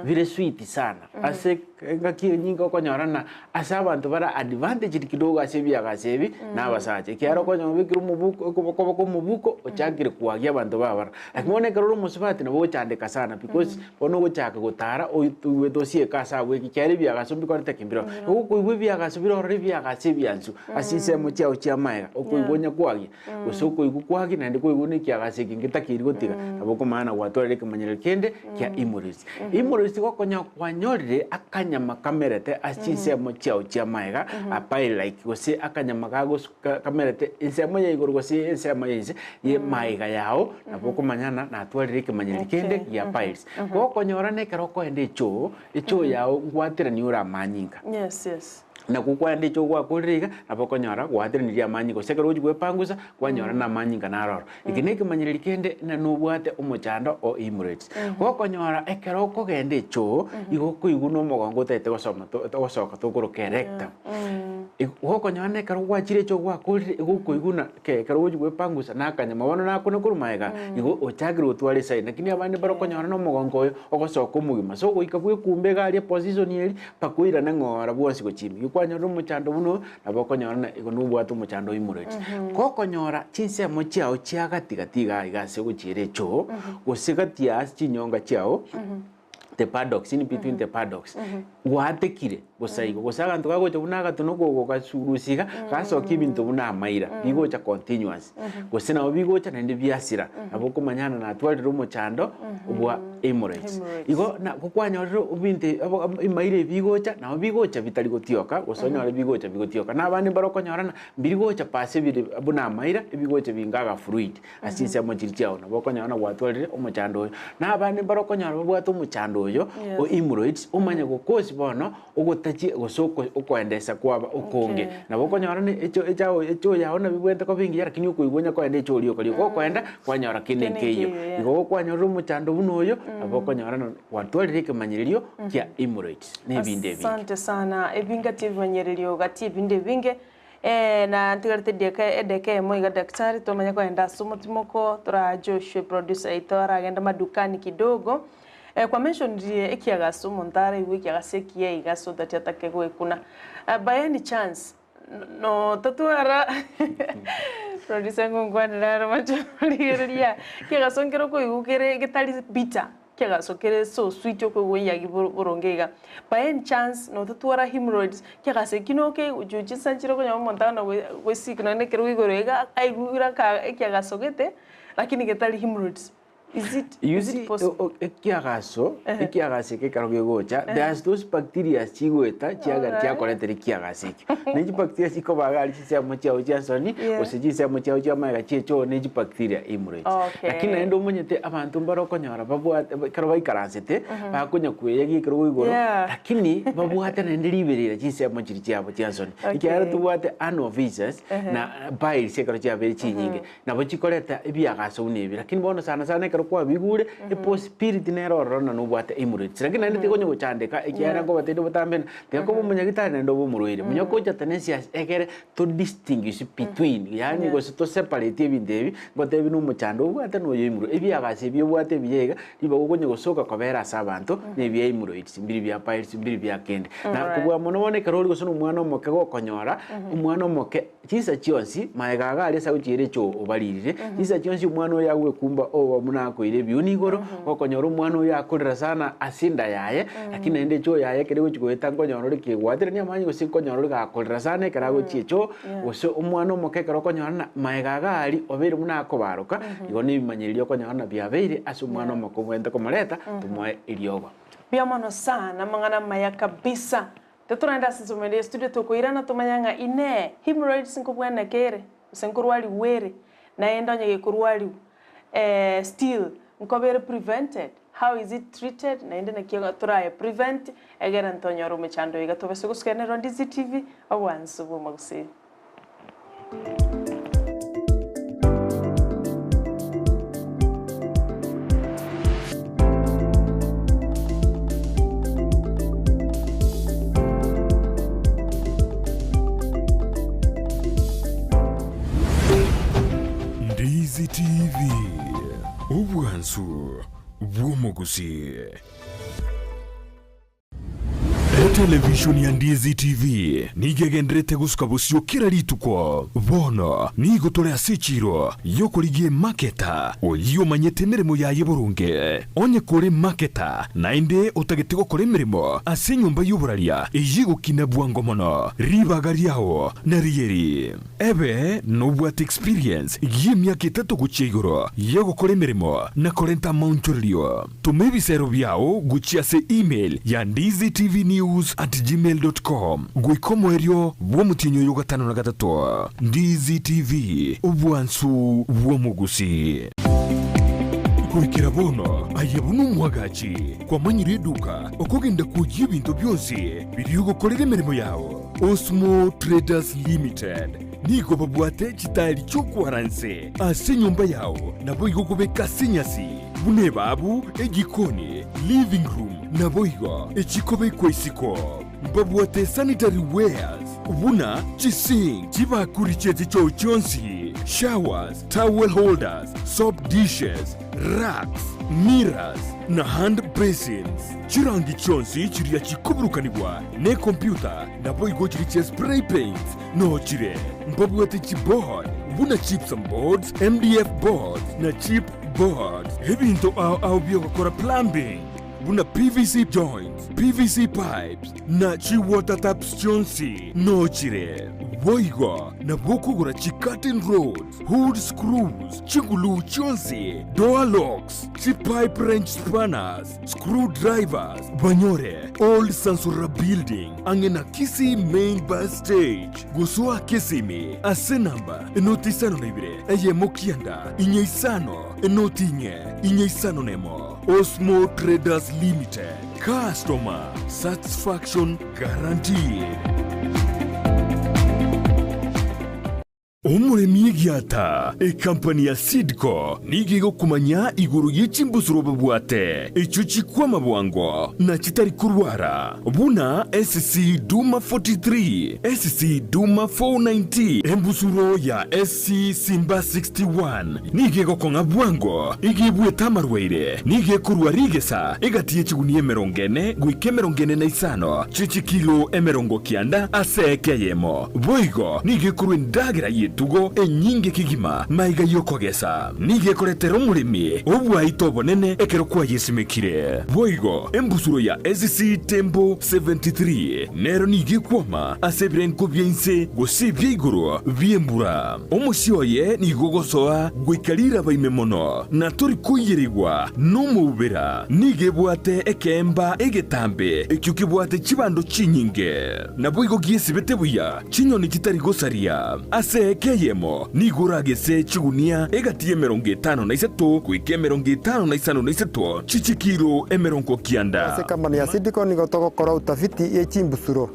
bire sweet sana ase Engaki enyinge okonyora ng'a ase abanto bare advantaged kidogo ase ebiagaso ebi na abasacha, ekiagera okonyora obekire omobuko okoboko omobuko ochakire koagia abanto babara. Lakini bono ekero ore omosubati nabo ogochandeka sana because bono ogochaka gotara oigwete osieke ase abwo ekiagera ebiagaso mbikorete ki mbireo. Igo okoigwa ebiagaso bire ororo ebiagaso ebiansu ase chinsemo chiago chia amaega okoigwa onya koagia. Gose okoigwa kwaki naende koigwa buna ekiagasi eke ngetakeiri gotiga, nabo okomanya na gwatwarire ekemanyererio kende kia hemorrhoids. Hemorrhoids gokonya kwanyorire akanyama kamerete ase chinsemo chiao chi'amaega, a pile like, gose akanyama gagos ka kamerete ensemo ya igoro gose ensemo ya inse y'emaega yao, nabo okomanya ng'a natwarire ekemanyererio kende gia piles. Gokonyora nekero okoenda echoo, echoo yao ngwaterania ore amanyinga. Yes, yes. Nakwo kwaende echo gwakorire iga, nabo okonyora gwateranirie amanyinga, gose ekero ogochia kwepangusa, kwanyora na amanyinga naro oro. Eke na ekemanyererio kende ng'a nobwate omochando o hemorrhoids. Gokonyora ekero okogenda echoo, igo okoigwa na omogongo otagete gosoma to gosoka tokoroka erectum. Gokonyora na ekero gwachire echoo gwakorire, igo okoigwa ng'a ke ekero ogochia kwepangusa na akanyama bono nakuna korwa magega, igo ochakire gotwara esign. Lakini abande mbare okonyora na omogongo oyo, ogosoka omogima. So goika bwekumbe iga aria eposition eria, Mpaka oirane ng'ora bwonsi gochia ime. Gikwanyorire omochando buna oyo, nabo okonyora ng'a igo nobwate omochando oimoreti. Gokonyora chinsemo chiao chia gati gati iga iga ase ogochiera echoo, gose gati ya ase chinyonga chiao, the paddocks, in between the paddocks, gwatekire bosa igo, gose abanto bagocha buna agatono kogokasurusia iga, gasokia ebinto buna amaira, bigocha continuous. Gose nabo bigocha naende biasira, nabo okomanya ng'a natwarire omochando bwa hemorrhoids. Hemorrhoids. Igo na gokwanyorire ebinto abo emaira ebi bigocha, nabo bigocha bitari gotioka, gose onyore bigocha bigotioka. Na abande mbare okonyora ng'a mbiri gocha pasi bire buna amaira, ebigocha binga aga fluid ase chinsemo chiria chiao, nabo okonyora ng'a gwatwarire omochando oyo. Na abande mbare okonyora babwate omochando oyo o Yes. hemorrhoids, omanye gokosi bono ogotachia gose oko okoendesa kwaba okonge. Okay. Nabo okonyora ne echo echago echo yao nabo ebwenerete koba engiya lakini okoigwa onye koenda echo oria okoria. Gokoenda kwanyora kende Kende nkeiyo. nkeiyo, yeah. Igo gokwanyorire omochando buna oyo, nabo okonyora ng'a gwatwarire ekemanyererio kia hemorrhoids na ebinde ebinge. Asante sana, ebingati ebimanyererio gati ebinde ebinge, na ntigarete edieka edeka eyemo iga daktari tomanye kogenda ase omotimoko toraa Joshua producer yaito aragende madukani kidogo. Kwa mentionire ekiagaso omonto araigwe ekiagaso ekiya iga so that atake goekuna. By any chance no totwara producer ngonkwanera are mache origereria ekiagaso nkere okoigwa kere getari bitter, ekiagaso kere so sweet okoigwa oyagi boronge iga. By any chance nototwara hemorrhoids, ekiagaso ekio nokeigwe juu chinsa nchire okonyora omonto agana goesik nonye na ekerogo igoro iga aigure aka ekiagaso gete lakini getari hemorrhoids. Is it, You is it see, possible? o- o- ekiagaso, ekiagaso eke ekero kegocha, there's those bacteria chigoeta chiaga Alright. chiakoretera ekiagaso ekio. Ne chibacteria chikoba iga aria chinsemo chiago chia nsoni, Yeah. gose chinsemo chiago chia magega chia echoo ne chibacteria hemorrhoids. Okay. Lakini naende omanyete abanto mbare okonyora babwate ekero baikaransete, bakonya koeyagia ekerogo igoro, Yeah. lakini babwate naende riberera chinsemo chiria chiabo chia nsoni. Okay. Ekiagera tobwate anal viscus na piles ekero chiabeire chinyinge. Nabo chikoreta ebiagaso buna ebi, lakini bono sana sana ekero kwabigure, epossibility nere ororo na nobwate hemorrhoids. Lakini naende tigonya gochandeka ekiagera nkobatebi botambe ng'a tiga koba omonyagitari naende obe omorwaire. Munya gocha tenacious egere to distinguish between, yaani gose to separate ebinto ebi, ngotebi na omochando obwate na oyo hemorrhoids. Ebiagaso ebi obwate ebiya iga, ribaga okonya gosoka kobera ase abanto, na ebia hemorrhoids, mbiri bia piles, mbiri bia kende. Na kobua mono bono ekero ore gose na omwana omoke gokonyora, omwana omoke. Chinsa chionsi magega iga aria ase agochiera echoo obaririre, chinsa chionsi omwana oyo agwekumba oba buna akoira ebiuni igoro, gokonyora omwana oyo akorera sana ase enda yaye, lakini naende echoo yaye ekero egochi goeta nkonyora ore kegwaterania amanye gose nkonyora ore gakorera sana ekero agochia echoo, gose omwana omoke ekero okonyora ng'a magega iga aria obeire buna akobaroka, igo na ebimanyererio okonyora ng'a biabeire ase omwana omoke obwenerete komoreta tomoe eriogo. Mbuya mono sana, amang'ana amaya kabisa. Totorende ase ensemo ende y'estudio tokoirana tomanye ng'a Inee, hemorrhoids nkobweneka ere, gose nkorwarigwa ere? Naende onye gekorwarigwa, eh, still nkoba ere prevented? How is it treated? Naende naki toraye prevent egere ntonyore omechando iga tobase gosukenerwa Ndizi TV, obwansu bw'omogusii. Ndizi TV, obwansu bw'omogusii. Etelevishoni ya Ndizi TV nigo egendererete gosuka bosio kera rituko. Bono nigo tore ase echiiro y'okorigia emaketa oyio omanyete emeremo yaye boronge. Onye kore emaketa naende otagete gokora emeremo ase enyomba y'oboraria eyio egokina bwango mono, ribaga riao narieri. Ebe nobwate experience y'emiaka etato gochia igoro y'ogokora emeremo na korenta amaonchorerio. Toma ebisero biao gochia ase email ya ndizitvnews at gmail dot com goika omoerio bw'omotienyi oyo ogatano na gatato. Ndizi TV, obwansu bw'omogusi. Goikera bono aye buna omwagachi kwamanyire eduka okogenda kwoyia ebinto bionsi biria ogokorera emeremo yao. Osmo Traders Limited nigo babwate chitaeri chi'okwara nse ase enyomba yao naboigo kobeka ase enyasi buna ebabu, ejikoni, living room naboigo echikobekwa isiko. Mbabwate sanitary wares buna chisink, chibakuri chie chichoo chionsi, showers, towel holders, soap dishes, racks, mirrors na hand basins. Chirangi chionsi chiria chikoburukanigwa nekompyuta naboigo chiria chia spray paints nochire. Mbabwate chiboard buna gypsum boards, MDF boards na chip boards. Ebinto ao ao biogokora plumbing buna PVC joints, PVC pipes na chiwater taps chionsi nochire. Boigo nabo okogora chicurtain rods, hood screws, chiguluu chionsi, door locks, chipipe wrench spanners, screw drivers, banyore Old Sansura Building ang'e na Kisii Main Bus Stage. Gosoa Kisimi ase enamba enoti isano na ibere eyemo kianda inye isano enoti inye inye isano nemo. Osmo Traders Limited, customer satisfaction guaranteed. Omoremi egiata, ekampani ya Seedco nigo egokomanya igoro ye chimbusuro babwate, echio chikwama bwango na chitari korwara, buna SC Duma 43, SC Duma 490, embusuro ya SC Simba 61 nigo egokong'a bwango, igo ebuete amarwaire, nigo ekorwa rigesa egati ye chigunia emerongo ene goika emerongo ene na isano chie chikilo emerongo kianda ase eke eyemo. Boigo nigo ekorwa endagera ye. y'etugo enyinge kegima maiga y'okogesa. Nigo ekoretera omoremi obwaito obonene ekero kwayesimekire. Boigo embusuro ya SC Tembo 73 nero nigo ekwoma ase ebirengo bia inse gose ebia igoro bi'embura. Omosie oye nigo ogosoa goika riraba ime mono, na tori koiyerigwa nomoubera. Nigo ebwate ekeemba egetambe ekio kebwate chibando chinyinge. Naboigo giesibete buya chinyoni chitari gosaria. Ase eka eyemo nigo oragese chigunia egati y'emerongo etano na isato goika emerongo etano na isano na isato chi'chikiro 90. Ase ekampani ya Sidco nigo togokora utafiti ye chimbusuro.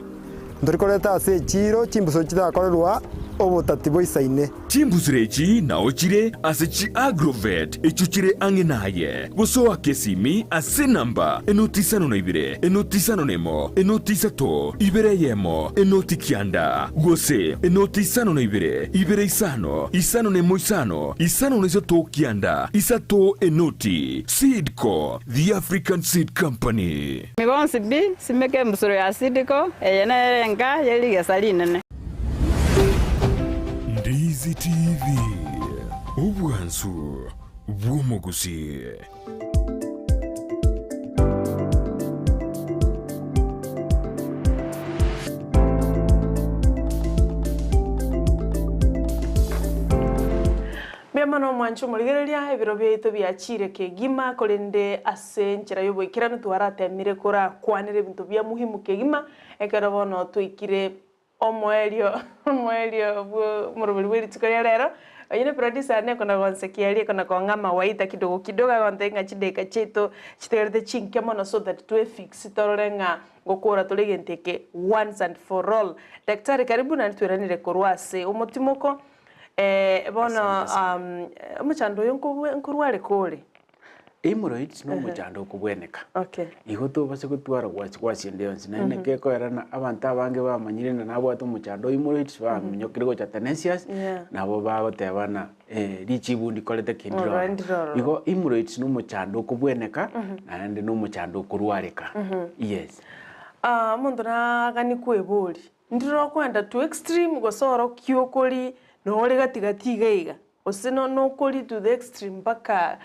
Ntori koreta ase echiiro chimbusuro chitakorerwa obotati boisaine. Chimbusuro echi nao chire ase chi Agrovet echio chire ang'e naye. Gose oake esimi ase enamba enoti isano na ibere, enoti isano na emo, enoti isato, ibere eyemo, enoti kianda, gose enoti isano na ibere, ibere isano, isano na emo isano, isano na isato kianda, isato enoti. Seedco, the African Seed Company. Inwe bonsi pi, simeka embusuro ya Sidiko, eye nere enka ye rigesa rinene. Ndizi TV, obwansu bw'omogusii. Mbuya mono omwanche omorigereria, ebiro biaito biachiire kegima, korende ase enchera y'oboikeranu twaratemire korakwanera ebinto bia muhimu kegima, ekero bono twaikire omoerio omoerio bw'omorobori bwe rituko ria rero, oyio ne producer one ekona gonsekia eria ekona kong'a amawaidha kidogo kidogo agontebia ng'a chidakika chiaito chitigarete chinke mono so that twefix torore ng'a ngokora tore egento eke once and for all. Daktari karibu naende tweranire korwa ase omotimoko. Bono Asante sana. omochando oyo nkobwe nkorwareka ore? Hemorrhoids na omochando okobweneka. Okay. Igo tobase gotwara gwasi gwasi ende yonsi naende naki ekoerana abanto abange bamanyire ng'a nabwate omochando o hemorrhoids baminyokire gocha Tenacious Yeah. nabo bagoteba ng'a richibu ndikorete ki Ororo, ndiroro. ndiroro. Igo hemorrhoids na omochando okobweneka naende na omochando okorwareka. Yes. Omonto nagani kweboria, Ndire okoenda to extreme gose orokia okori nore gati gati iga iga, gose no nokori to the extreme mpaka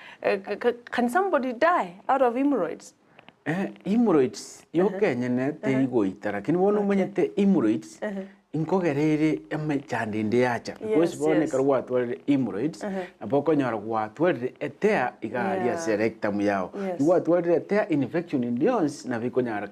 can somebody die out of hemorrhoids? Hemorrhoids yoka enyene teri goita lakini bono omanyete hemorrhoids nkogera ere emechando ende yacha because Yes, bono yes. ekero gwatwarire hemorrhoids nabo okonyora gwatwarire etear iga aria ase rectum yao. Yes. Gwatwarire etear infection ende yonsi nabo ekonyara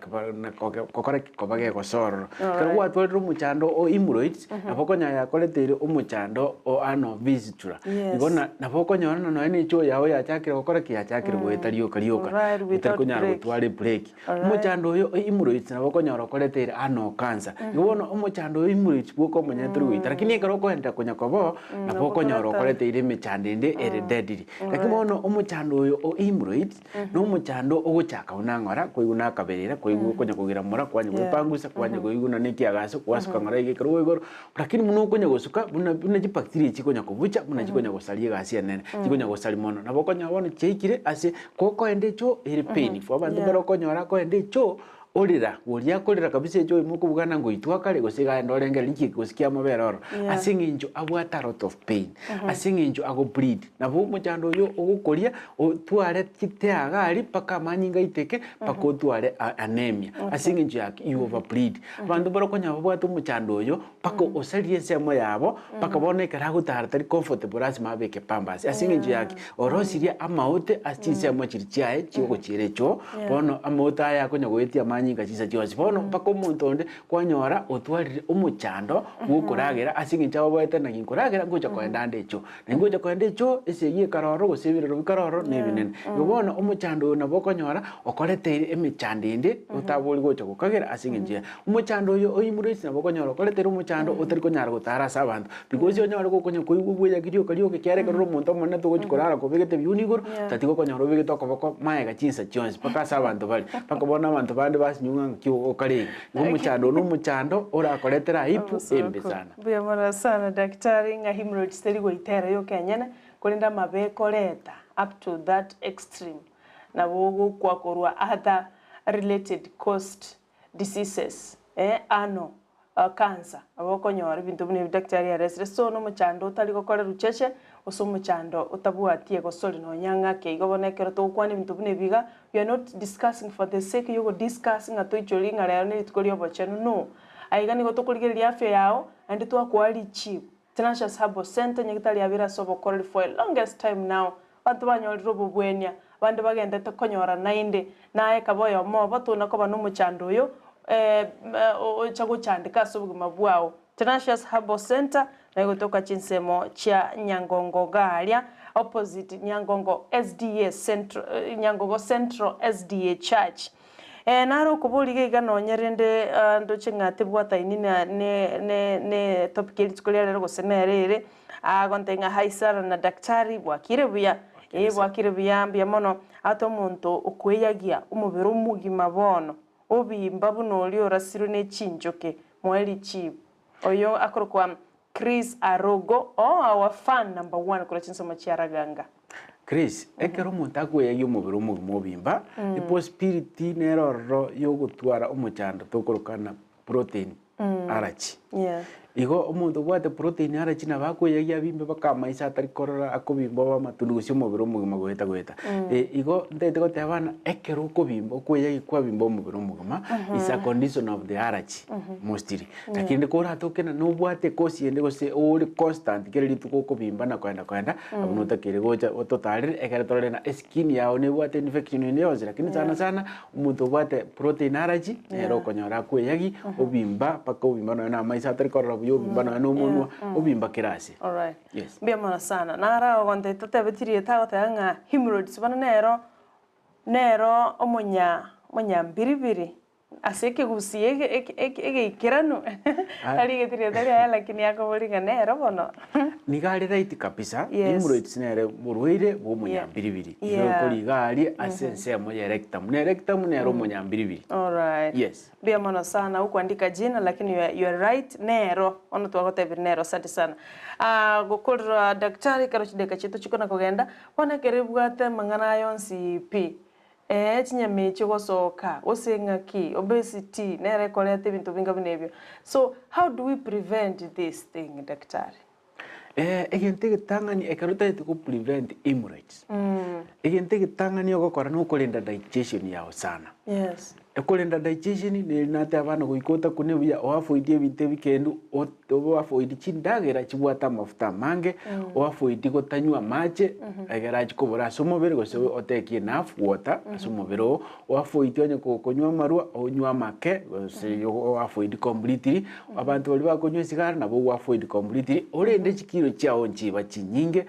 gokora ki? Koba gegosorora. Ekero Alright. gwatwarire omochando o hemorrhoids, nabo okonyora yakoreteire omochando o ano fistula. Yes. Igo na nabo okonyora ng'a nonya na echoo yao yachakire gokora ki? Yachakire goeta rioka rioka. Alright, Otari without konyara break. gotwara ebreak. Alright. Omochando oyo o hemorrhoids nabo okonyora okoreteire ano cancer. Igo bono omochando o hemorrhoids bwoka omonyene tori goita lakini ekero okoenderera konya koboo, nabo okonyora okoreteire emechando ende ere deadly. Lakini bono omochando oyo o hemorrhoids, Nomochando ogochaka buna ng'ora, koigwa nakaberera, koigwa okonya kogira mora, kwanya gwepangusa, kwanya koigwa na nekiagaso, gwasuka ng'ora iga ekero igoro, lakini buna okonya gosuka, buna buna chibacteria chikonya kobucha, buna chikonya gosaria egasi enene, chikonya gosaria mono. Nabo okonyora bono chiaikire ase kokoenda echoo ere painful, abanto mbare okonyora akoenda echoo, orera, oria akorera kabisa echoo oime okobugana ngoitwa kare gose iga aende orengereria nki gose kiamobera ororo, ase eng'encho abwate a lot of pain, ase eng'encho ago bleed. Nabo omochando oyo ogokoria otware chiteaga aria mpaka amanyinga aiteke mpaka otware anemia ase eng'encho ya ki? You over bleed. Abanto mbare okonyora babwate omochando oyo mpaka osarie ensemo yabo mpaka bono ekero agotara tari comfortable lasima abeke pampers ase eng'encho ya ki? Orosirie amaote ase chinsemo chiria chiaye chiogochiera echoo bono amaote aya akonya goetia amanyinga chinsa chionsi. Bono mpaka omonto onde kwanyora otwarire omochando bwokoragera ase eng'encho aoboete naki nkoragera ngocha koenda ande echoo. Na ingocha koenda echoo, esegi ekare ororo, gose ebirero bikare ororo, na ebinene. Igo bono omochando oyo nabo okonyora okoreteire emechando ende otabori gocha gokagera ase eng'encho yaye. Omochando oyo oimureti nabo okonyora okoreteire omochando otari konyara gotara ase abanto. Because onyore gokonya koigwa bweyaki rioka rioka ekiagera ekero ore omonto omonene togochi korara kobegete ebiuni igoro, tatiga okonyora obegete okoboko magega chinsa chionsi mpaka ase abanto bare. Mpaka bono abanto bande basinywa ng'a ng'aki okare iga. Igo omochando oyo na omochando orakoretere aibu embe sana. Mbuya mono sana daktari ng'a hemorrhoids teri goitera yoka enyene korende amabe ekoreta up to that extreme nabo ogokwa korwa other related caused diseases eh ano. Cancer, nabo okonyora ebinto buna ebi daktari aresire. So nomochando otari gokora rucheche, gose omochando otabwati egosori nonya ng'ake. Igo bono ekero togokwana ebinto buna ebi iga, we are not discussing for the sake ya ogodiscuss ng'a toichorie ng'a rero nerituko ria obochenu, no. Aiga nigo tokorigereria afya yao, naende twakoa richibu. Tenacious Herbal Centre, nyagetari yabeire ase obokoreri for a longest time now, abanto banyorire obobwenia, abande bagendete konyora naende, naye kaba oyomo obo tona koba nomochando oyo ocha gochandeka ase obogima bwao. Tenacious Herbal Centre nayo egotoka chinsemo chia Nyangongo iga aria opposite Nyangongo SDA Central, Nyangogo Central SDA Church. Naro okoboria iga iga nonye rende ndoche ng'a tebwataini na ne ne ne topic ye rituko ria rero gose nere ere, agontebia ng'a hi Sarah na daktari bwakire buya? Ee bwakire buya mbuya mono, ate omonto okoeyagia omobere omogima bono, obimba buna oria orasirwe ne chinchoke, moe richibu. Oyo akorokwa Chris Arogo, oh our fan number one korwa chinsemo chia Raganga. Chris, ekero omonto akweyagia omobere omogima obimba, epossibility nere ororo yogotwara omochando tokorokana protein allergy. Yeah. Igo omonto obwate protein allergy nabo akweyagia abimbe mpaka amaiso atari korora akobimba obe amatundu gose omobere omogima goeta goeta. Igo ntagete goteba buna ekero okobimba okweyagia kwabimba omobere omogima is a condition of the allergy mostly. Lakini koratoke na nobwate ekosi ende gose ore constant kera rituko okobimba na koenda koenda, abwo notakeire gocha ototarere ekero torore na eskin yao nebwate infection ende yonsi lakini sana sana omonto obwate protein allergy nere okonyora akweyagi obimba mpaka obimba nonya na amaiso atari korora buya obimba nonya na omonwa obimba kera ase. Alright. Yes. Mbuya mono sana. Naro ogontebia totebeti rieta agoteba ng'a hemorrhoids bono nero nero omonya omonyambiribiri Ase ekegusii egeikeranu, tarigeti rieta riaye lakini akobori ng'a nere bono. Nigo are right kabisa, Yes. hemorrhoids nere borwaire bwa omonyambiribiri. Igo Yeah. ekori iga aria ase ensemo ya rectum. Na erectum nere omonyambiribiri. Alright. Yes. Mbuya mono sana ukuandika jina lakini you are, you are right nero bono twagotebire nero asante sana. Ah, gokorera daktari ekero chidakika chiaito chikona kogenda, bono ekero ebwate amang'ana aya onsi pi, Ee, chinyama echio gosoka, gose ng'aki, obesity nere ekoreta ebinto binga buna ebio. So, how do we prevent this thing daktari? Egento egetang'ani ekero otagete go prevent hemorrhoids, egento egetang'ani ogokora na okorenda digestion yago sana. Yes. Okorenda digestion neri nateba abana goika otakune buya oavoid ebinto ebikendu, oavoid chindagera chibwate amafuta amange, oavoid gotanywa amache egere achie kobora ase omobere gose otake enough water ase omobere oo, oavoid onye konywa amarwa onywe amake gose oavoid completely, abanto baria bakonywa esigara nabo ogoavoid completely, orende chikiro chiago nchiba chinyinge,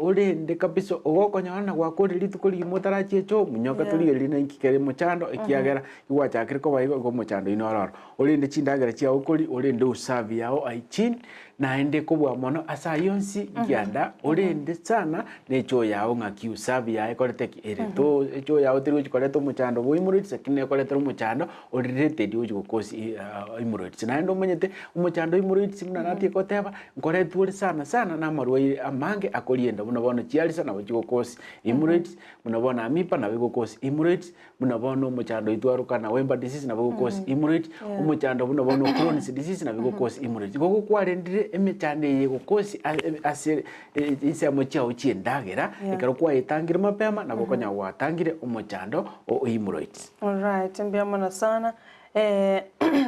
orende kabisa ogokonyora na gwakorire rituko rigima otarachia echoo, monyoka torigereria na inki kere mochando ekiagera igwachakire koba igo, igo omochando oyio noro oro. Orende chindagera chiao okori, orende usafi yao hygiene, naende kobua mono ase ayio onsi nkianda orende sana na echoo yao ng'aki usafi yaye ekorete ki ere to echoo yao teri gochi koreta omochando bwa hemorrhoids lakini nekoretera omochando ore related ogochi gokosi hemorrhoids. Naende omanyete omochando o hemorrhoids buna natie goteba nkoretwa ore sana sana na amarwaire amange akorienda buna bono chiarisa nabo chigokosi hemorrhoids, buna bono amiba nabo egokosi hemorrhoids, Buna bono omochando oitwe arokana Wemba disease nabo egocause hemorrhoid, omochando buna bono Crohn's disease nabo egocause hemorrhoids. Igo gokwarendire emechando eye egocause ase chinsemo chiao chia endagera, ekero kwayetangire mapema nabo okonyara gwatangire omochando o hemorrhoids. Alright, mbuya mono sana.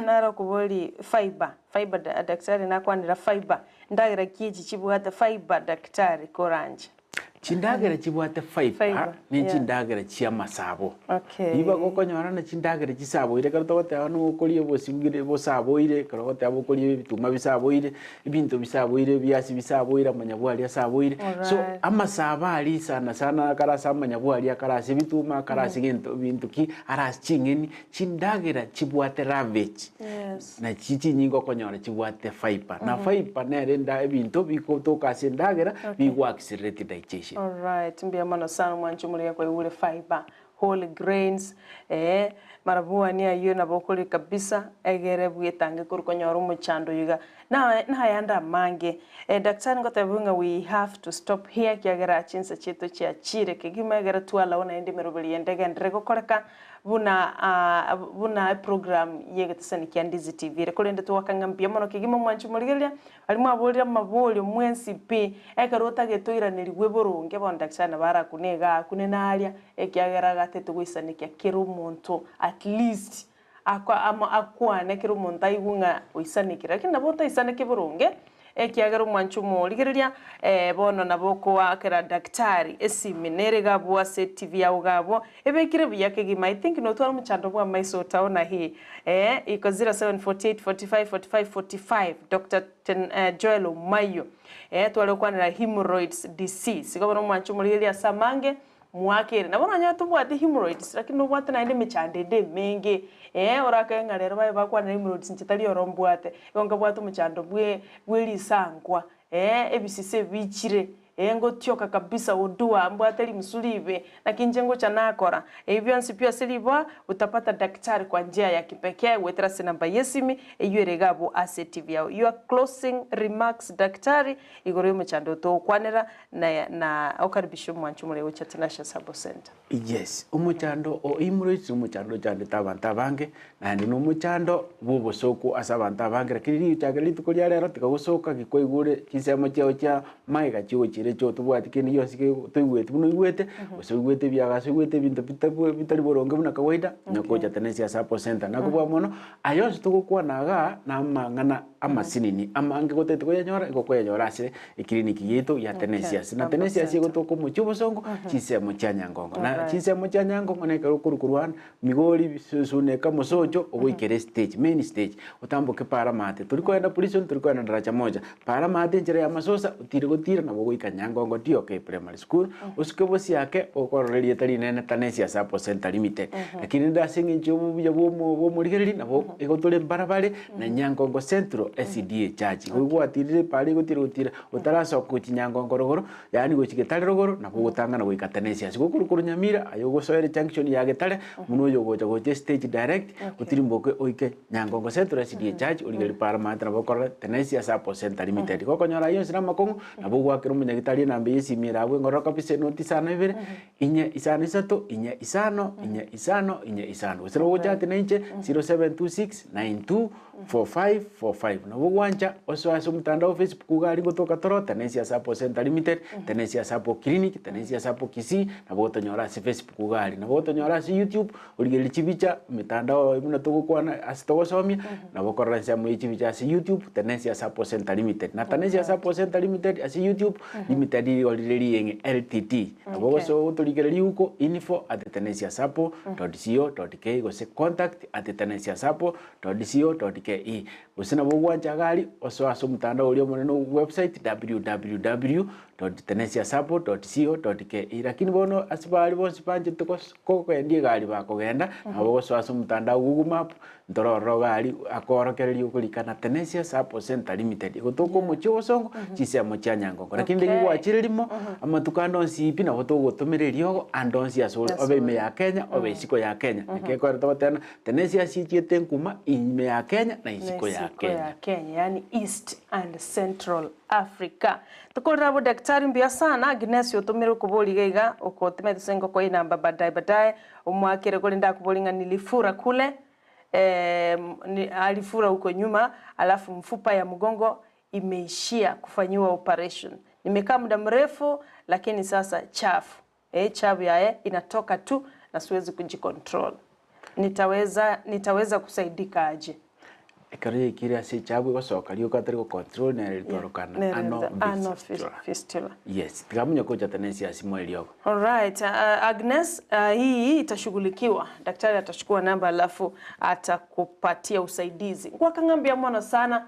Naro okobori fiber, fiber daktari nakwanera fiber, ndagera ki echi chibwate fiber daktari koranche? Chindagera chibwate fibre Fibre, ne yeah. chindagera chi'amasabo. Okay. Riba gokonyora na chindagera chisaboire ekero togoteba ng'a okoria obosi bosaboire, ekero ogoteba okoria ebituma bisaboire, ebinto bisaboire, ebiasi bisaboire, amanyabwari asaboire. So Alright. amasabo aria sana sana akare ase amanyabwari, akare ase ebituma, akare ase gento binto ki, are ase ching'eni, chindagera chibwate ravage. Yes. Nachi chinyinga okonyora chibwate fibre, na fibre nere enda ebinto bigotoka ase endagera Okay. bigo accelerate digestion. Alright, mbuya mono sana omwanchi omorigia kwaigure fibre. whole grains, eh, marabuani ayio nabo okoria kabisa egere bwetange korwa konyora omochando oyo iga. Na nayande amange. Daktari ngotebiwe ng'a we have to stop here ekiagera chinsa chiaito chiachire kegima egere twalao naende emeroberi ende egenderere gokoreka buna buna eprogram yegetesani kia Ndizi TV ere. Korende togaka ng'a mbuya mono kegima omwanchi omorigereria, baria mwaborire amaborio mwensi pi, ekero otagete oiranerigwe boronge bono daktari nabo arakune igaa akune naria, ekiagera agatete goisanekia kera omonto at least Akwa amo akwane kera omonto aigwe ng'a oisanekire. Lakini nabo otaisaneke boronge, ekiagera omwancha omorigereria, bono nabo okoakera daktari esimi nere iga abwo ase etivi yao iga abwo, ebekire buya kegima. I think notware omochando bwa amaiso otaona hii. Iko 0748 45 45 45 Doctor Ten Joel Omayio. Tware gokwanera hemorrhoids disease. Igo bono omwancha omorigereria ase amange, Mwakere. Nabo nonye tobwate hemorrhoids lakini nobwate naende emechando ende emenge, eh orakage ng'a rero baye bakwanera hemorrhoids inche tari oro mbwate, igo nkabwate omochando bwe bwe risankwa, eh ebisisa ebichire, eh ngotioka kabisa odua mbwate rimusu ribe, naki inche ngocha nakora. Ebi bionsi pi ase riboa, utapata daktari kwa njia ya kipekee goetera ase enamba yesimi, eywo ere iga abwo ase etivi yao. Your closing remarks daktari, igoro yomochando oyo togokwanera, Na na okaribisha omwancho omoria gochia Tenacious Herbal Centre. Yes, omochando o hemorrhoids nomochando ochandete abanto abange, naende nomochando bw'obosoku ase abanto abange, lakini rigochakera rituko ria rero tigagosoka gikwaigure chinsemo chiao chia magega chigochira echio tobwati kende gionsi ke toigweti buna oigwete, gose oigwete ebiagaso oigwete ebinto bitabwe bitari boronge buna kawaida, onye gocha Tenacious Herbal Centre. Nakobua mono, aya onsi togokwana igaa namang'ana amasinini amange gotagete koyanyora igo okoyanyora ase Ekiriniki giaito gia Tenesias. Na Tenesias egotoka omochie obosongo chinsemo chia Nyangongo. Na chinsemo chia Nyangongo nekero okorwa korwa ande Migori, Suneka, Mosocho ogoikera estage, main stage, otamboke para maate. Tori kogenda prison, tori kogenda Daraja Moja. Para maate enchera ya Masosa otire gotira nabo ogoika Nyangongo DOK Primary School, osuke bosiake okorora erieta rinene Tenesias Apple Centre Limited. Lakini rende ase eng'encho ya obuya bwa omo bwa omorigereri nabo igo tore mbarabare na Nyangongo Central SDA Church. Igo gwatirire epara egotira gotira otarasoka gochia Nyangongo rogoro, yaani gochia Getare rogoro, nabo ogotang'ana goika Tenesias. Gokorwa korwa Nyamira, aye ogosoera ejunction ya Getare, buna oyo ogocha gocha estage direct, otirimboke oike Nyangongo Central SDA Church, origererie para maate nabo okorora Tenesias Apple Centre Limited. Gokonyora ayio onsi na amakong'u, nabo ogoakera omonyagitari enamba eye esimi ere abwo engororo kabisa enoti isano ibere, Inye isano isato, inye isano, inye isano, inye isano. Gose nabo ogochati na inche 0726924545. Nabo ogwancha osoe ase omotandao o Facebook iga aria gotoka toro Tenesia Sacco Centre Limited, Tenesia Sacco Clinic, Tenesia Sacco Kisii, nabo ogotonyora ase Facebook iga aria. Nabo ogotonyora ase YouTube, origererie chibicha, emetandao eye buna togokwana ase togosomia, nabo okorora ensemo ye chibicha ase YouTube, Tenesia Sacco Centre Limited. Na Tenesia Sacco Centre Limited ase YouTube, Limited rigo rire rieng'e Ltd. Nabo gose otorikere riuko info at tenesiasappo dot co dot ke gose contact at tenesiasappo dot co dot ke. Gose nabo ogwancha iga aria osoe ase omotandao oria omonene o website www dot tenesiasappo dot co dot ke. Lakini bono ase baria bonsi banchete gos kogendia egari bakogenda, nabo ogosoa ase omotandao Google map, Ntore ororo iga aria akoorokereria okorika na Tenesia Sacco Centre Limited, egotoka omochie obosongo chinsemo chia Nyangongo. Lakini riria gwachire rimo, amatuko ande onsi pi nabo togotomera eriogo ande onsi ase ore, obe ime ya Kenya, obe isiko ya Kenya. Naki ekero togoteba ng'a Tenesia ase echiete nkuma ime ya Kenya na isiko ya Na isiko Kenya. ya Kenya, yaani East and Central Africa. Tokorera abwo daktari mbuya sana, Agnes otomire okoboria iga iga, okotemete ase engoko enamba baadaye baadaye, Omoakere korende akoboria ng'a nilifura kule, eh, ni, alifura huko nyuma, alafu mfupa ya mgongo imeishia kufanyiwa operation. Nimekaa muda mrefu lakini sasa chafu, eh, chafu yaye inatoka tu na siwezi kujicontrol. Nitaweza, nitaweza kusaidika aje? Ekero yaikire ase echabu egosoka rioka atari gocontrol nere ritorokana Nere ano ano fistula. fistula. Yes, tiga monye gocha tenesi ase eriogo. Alright, Agnes, hii itashughulikiwa. Daktari atachukua namba alafu atakupatia usaidizi. Ngwakang'ambia mono sana.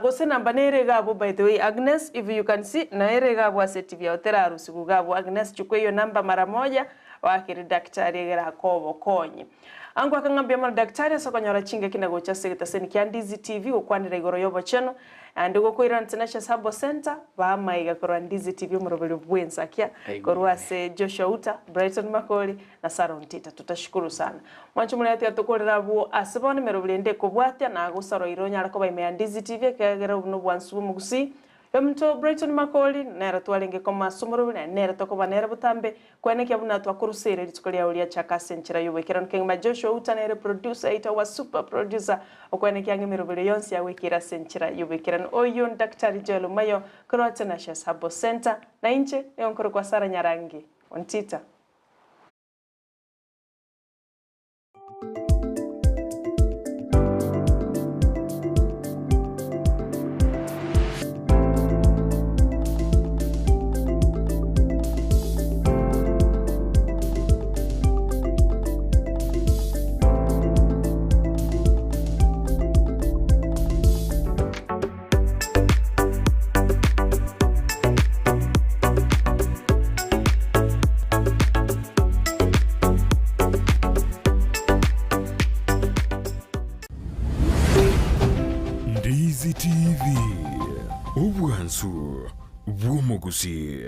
Gose namba nere iga abwo by the way Agnes, if you can see nere iga abwo ase TV yao terarusiwa iga abwo Agnes chukua hiyo namba mara moja oakere daktari egere akobokonye. Angwakang'ambia mono daktari ase okonyora chingaki na gocha ase egetaseni kia Ndizi TV gokwanera igoro y'obochenu. Naende gokoirana Tenacious Herbal Centre, bamaiga korwa Ndizi TV omoroberio bw'ensakia korwa ase Joshua Uta, Brighton Makori na Sarah Ontita. Tutashukuru sana. Mwanche omorero tiga tokorere abwo ase bono emeroberi ende ekobwatia na gosarwa ire onyare koba ime ya Ndizi TV ekiagera obo nobwansu bw'omogusii. Omonto Brighton Makori nere twarenge koma ase omoroberi naende nere tokoba nere botambe Kwenekia buna twakoruseire rituko riao riachaka ase enchera y'oboikeranu kegima. Joshua Uta nere producer oito, our super producer, okwenekia ng'a emeroberio yonsi yagwekire ase enchera y'oboikeranu. Oyio Daktari Joel Omayo korwa Tenacious Herbal Centre, na inche nigo nkorokwa Sarah Nyarangi Ontita. Ndizi TV, obwansu bw'omogusii.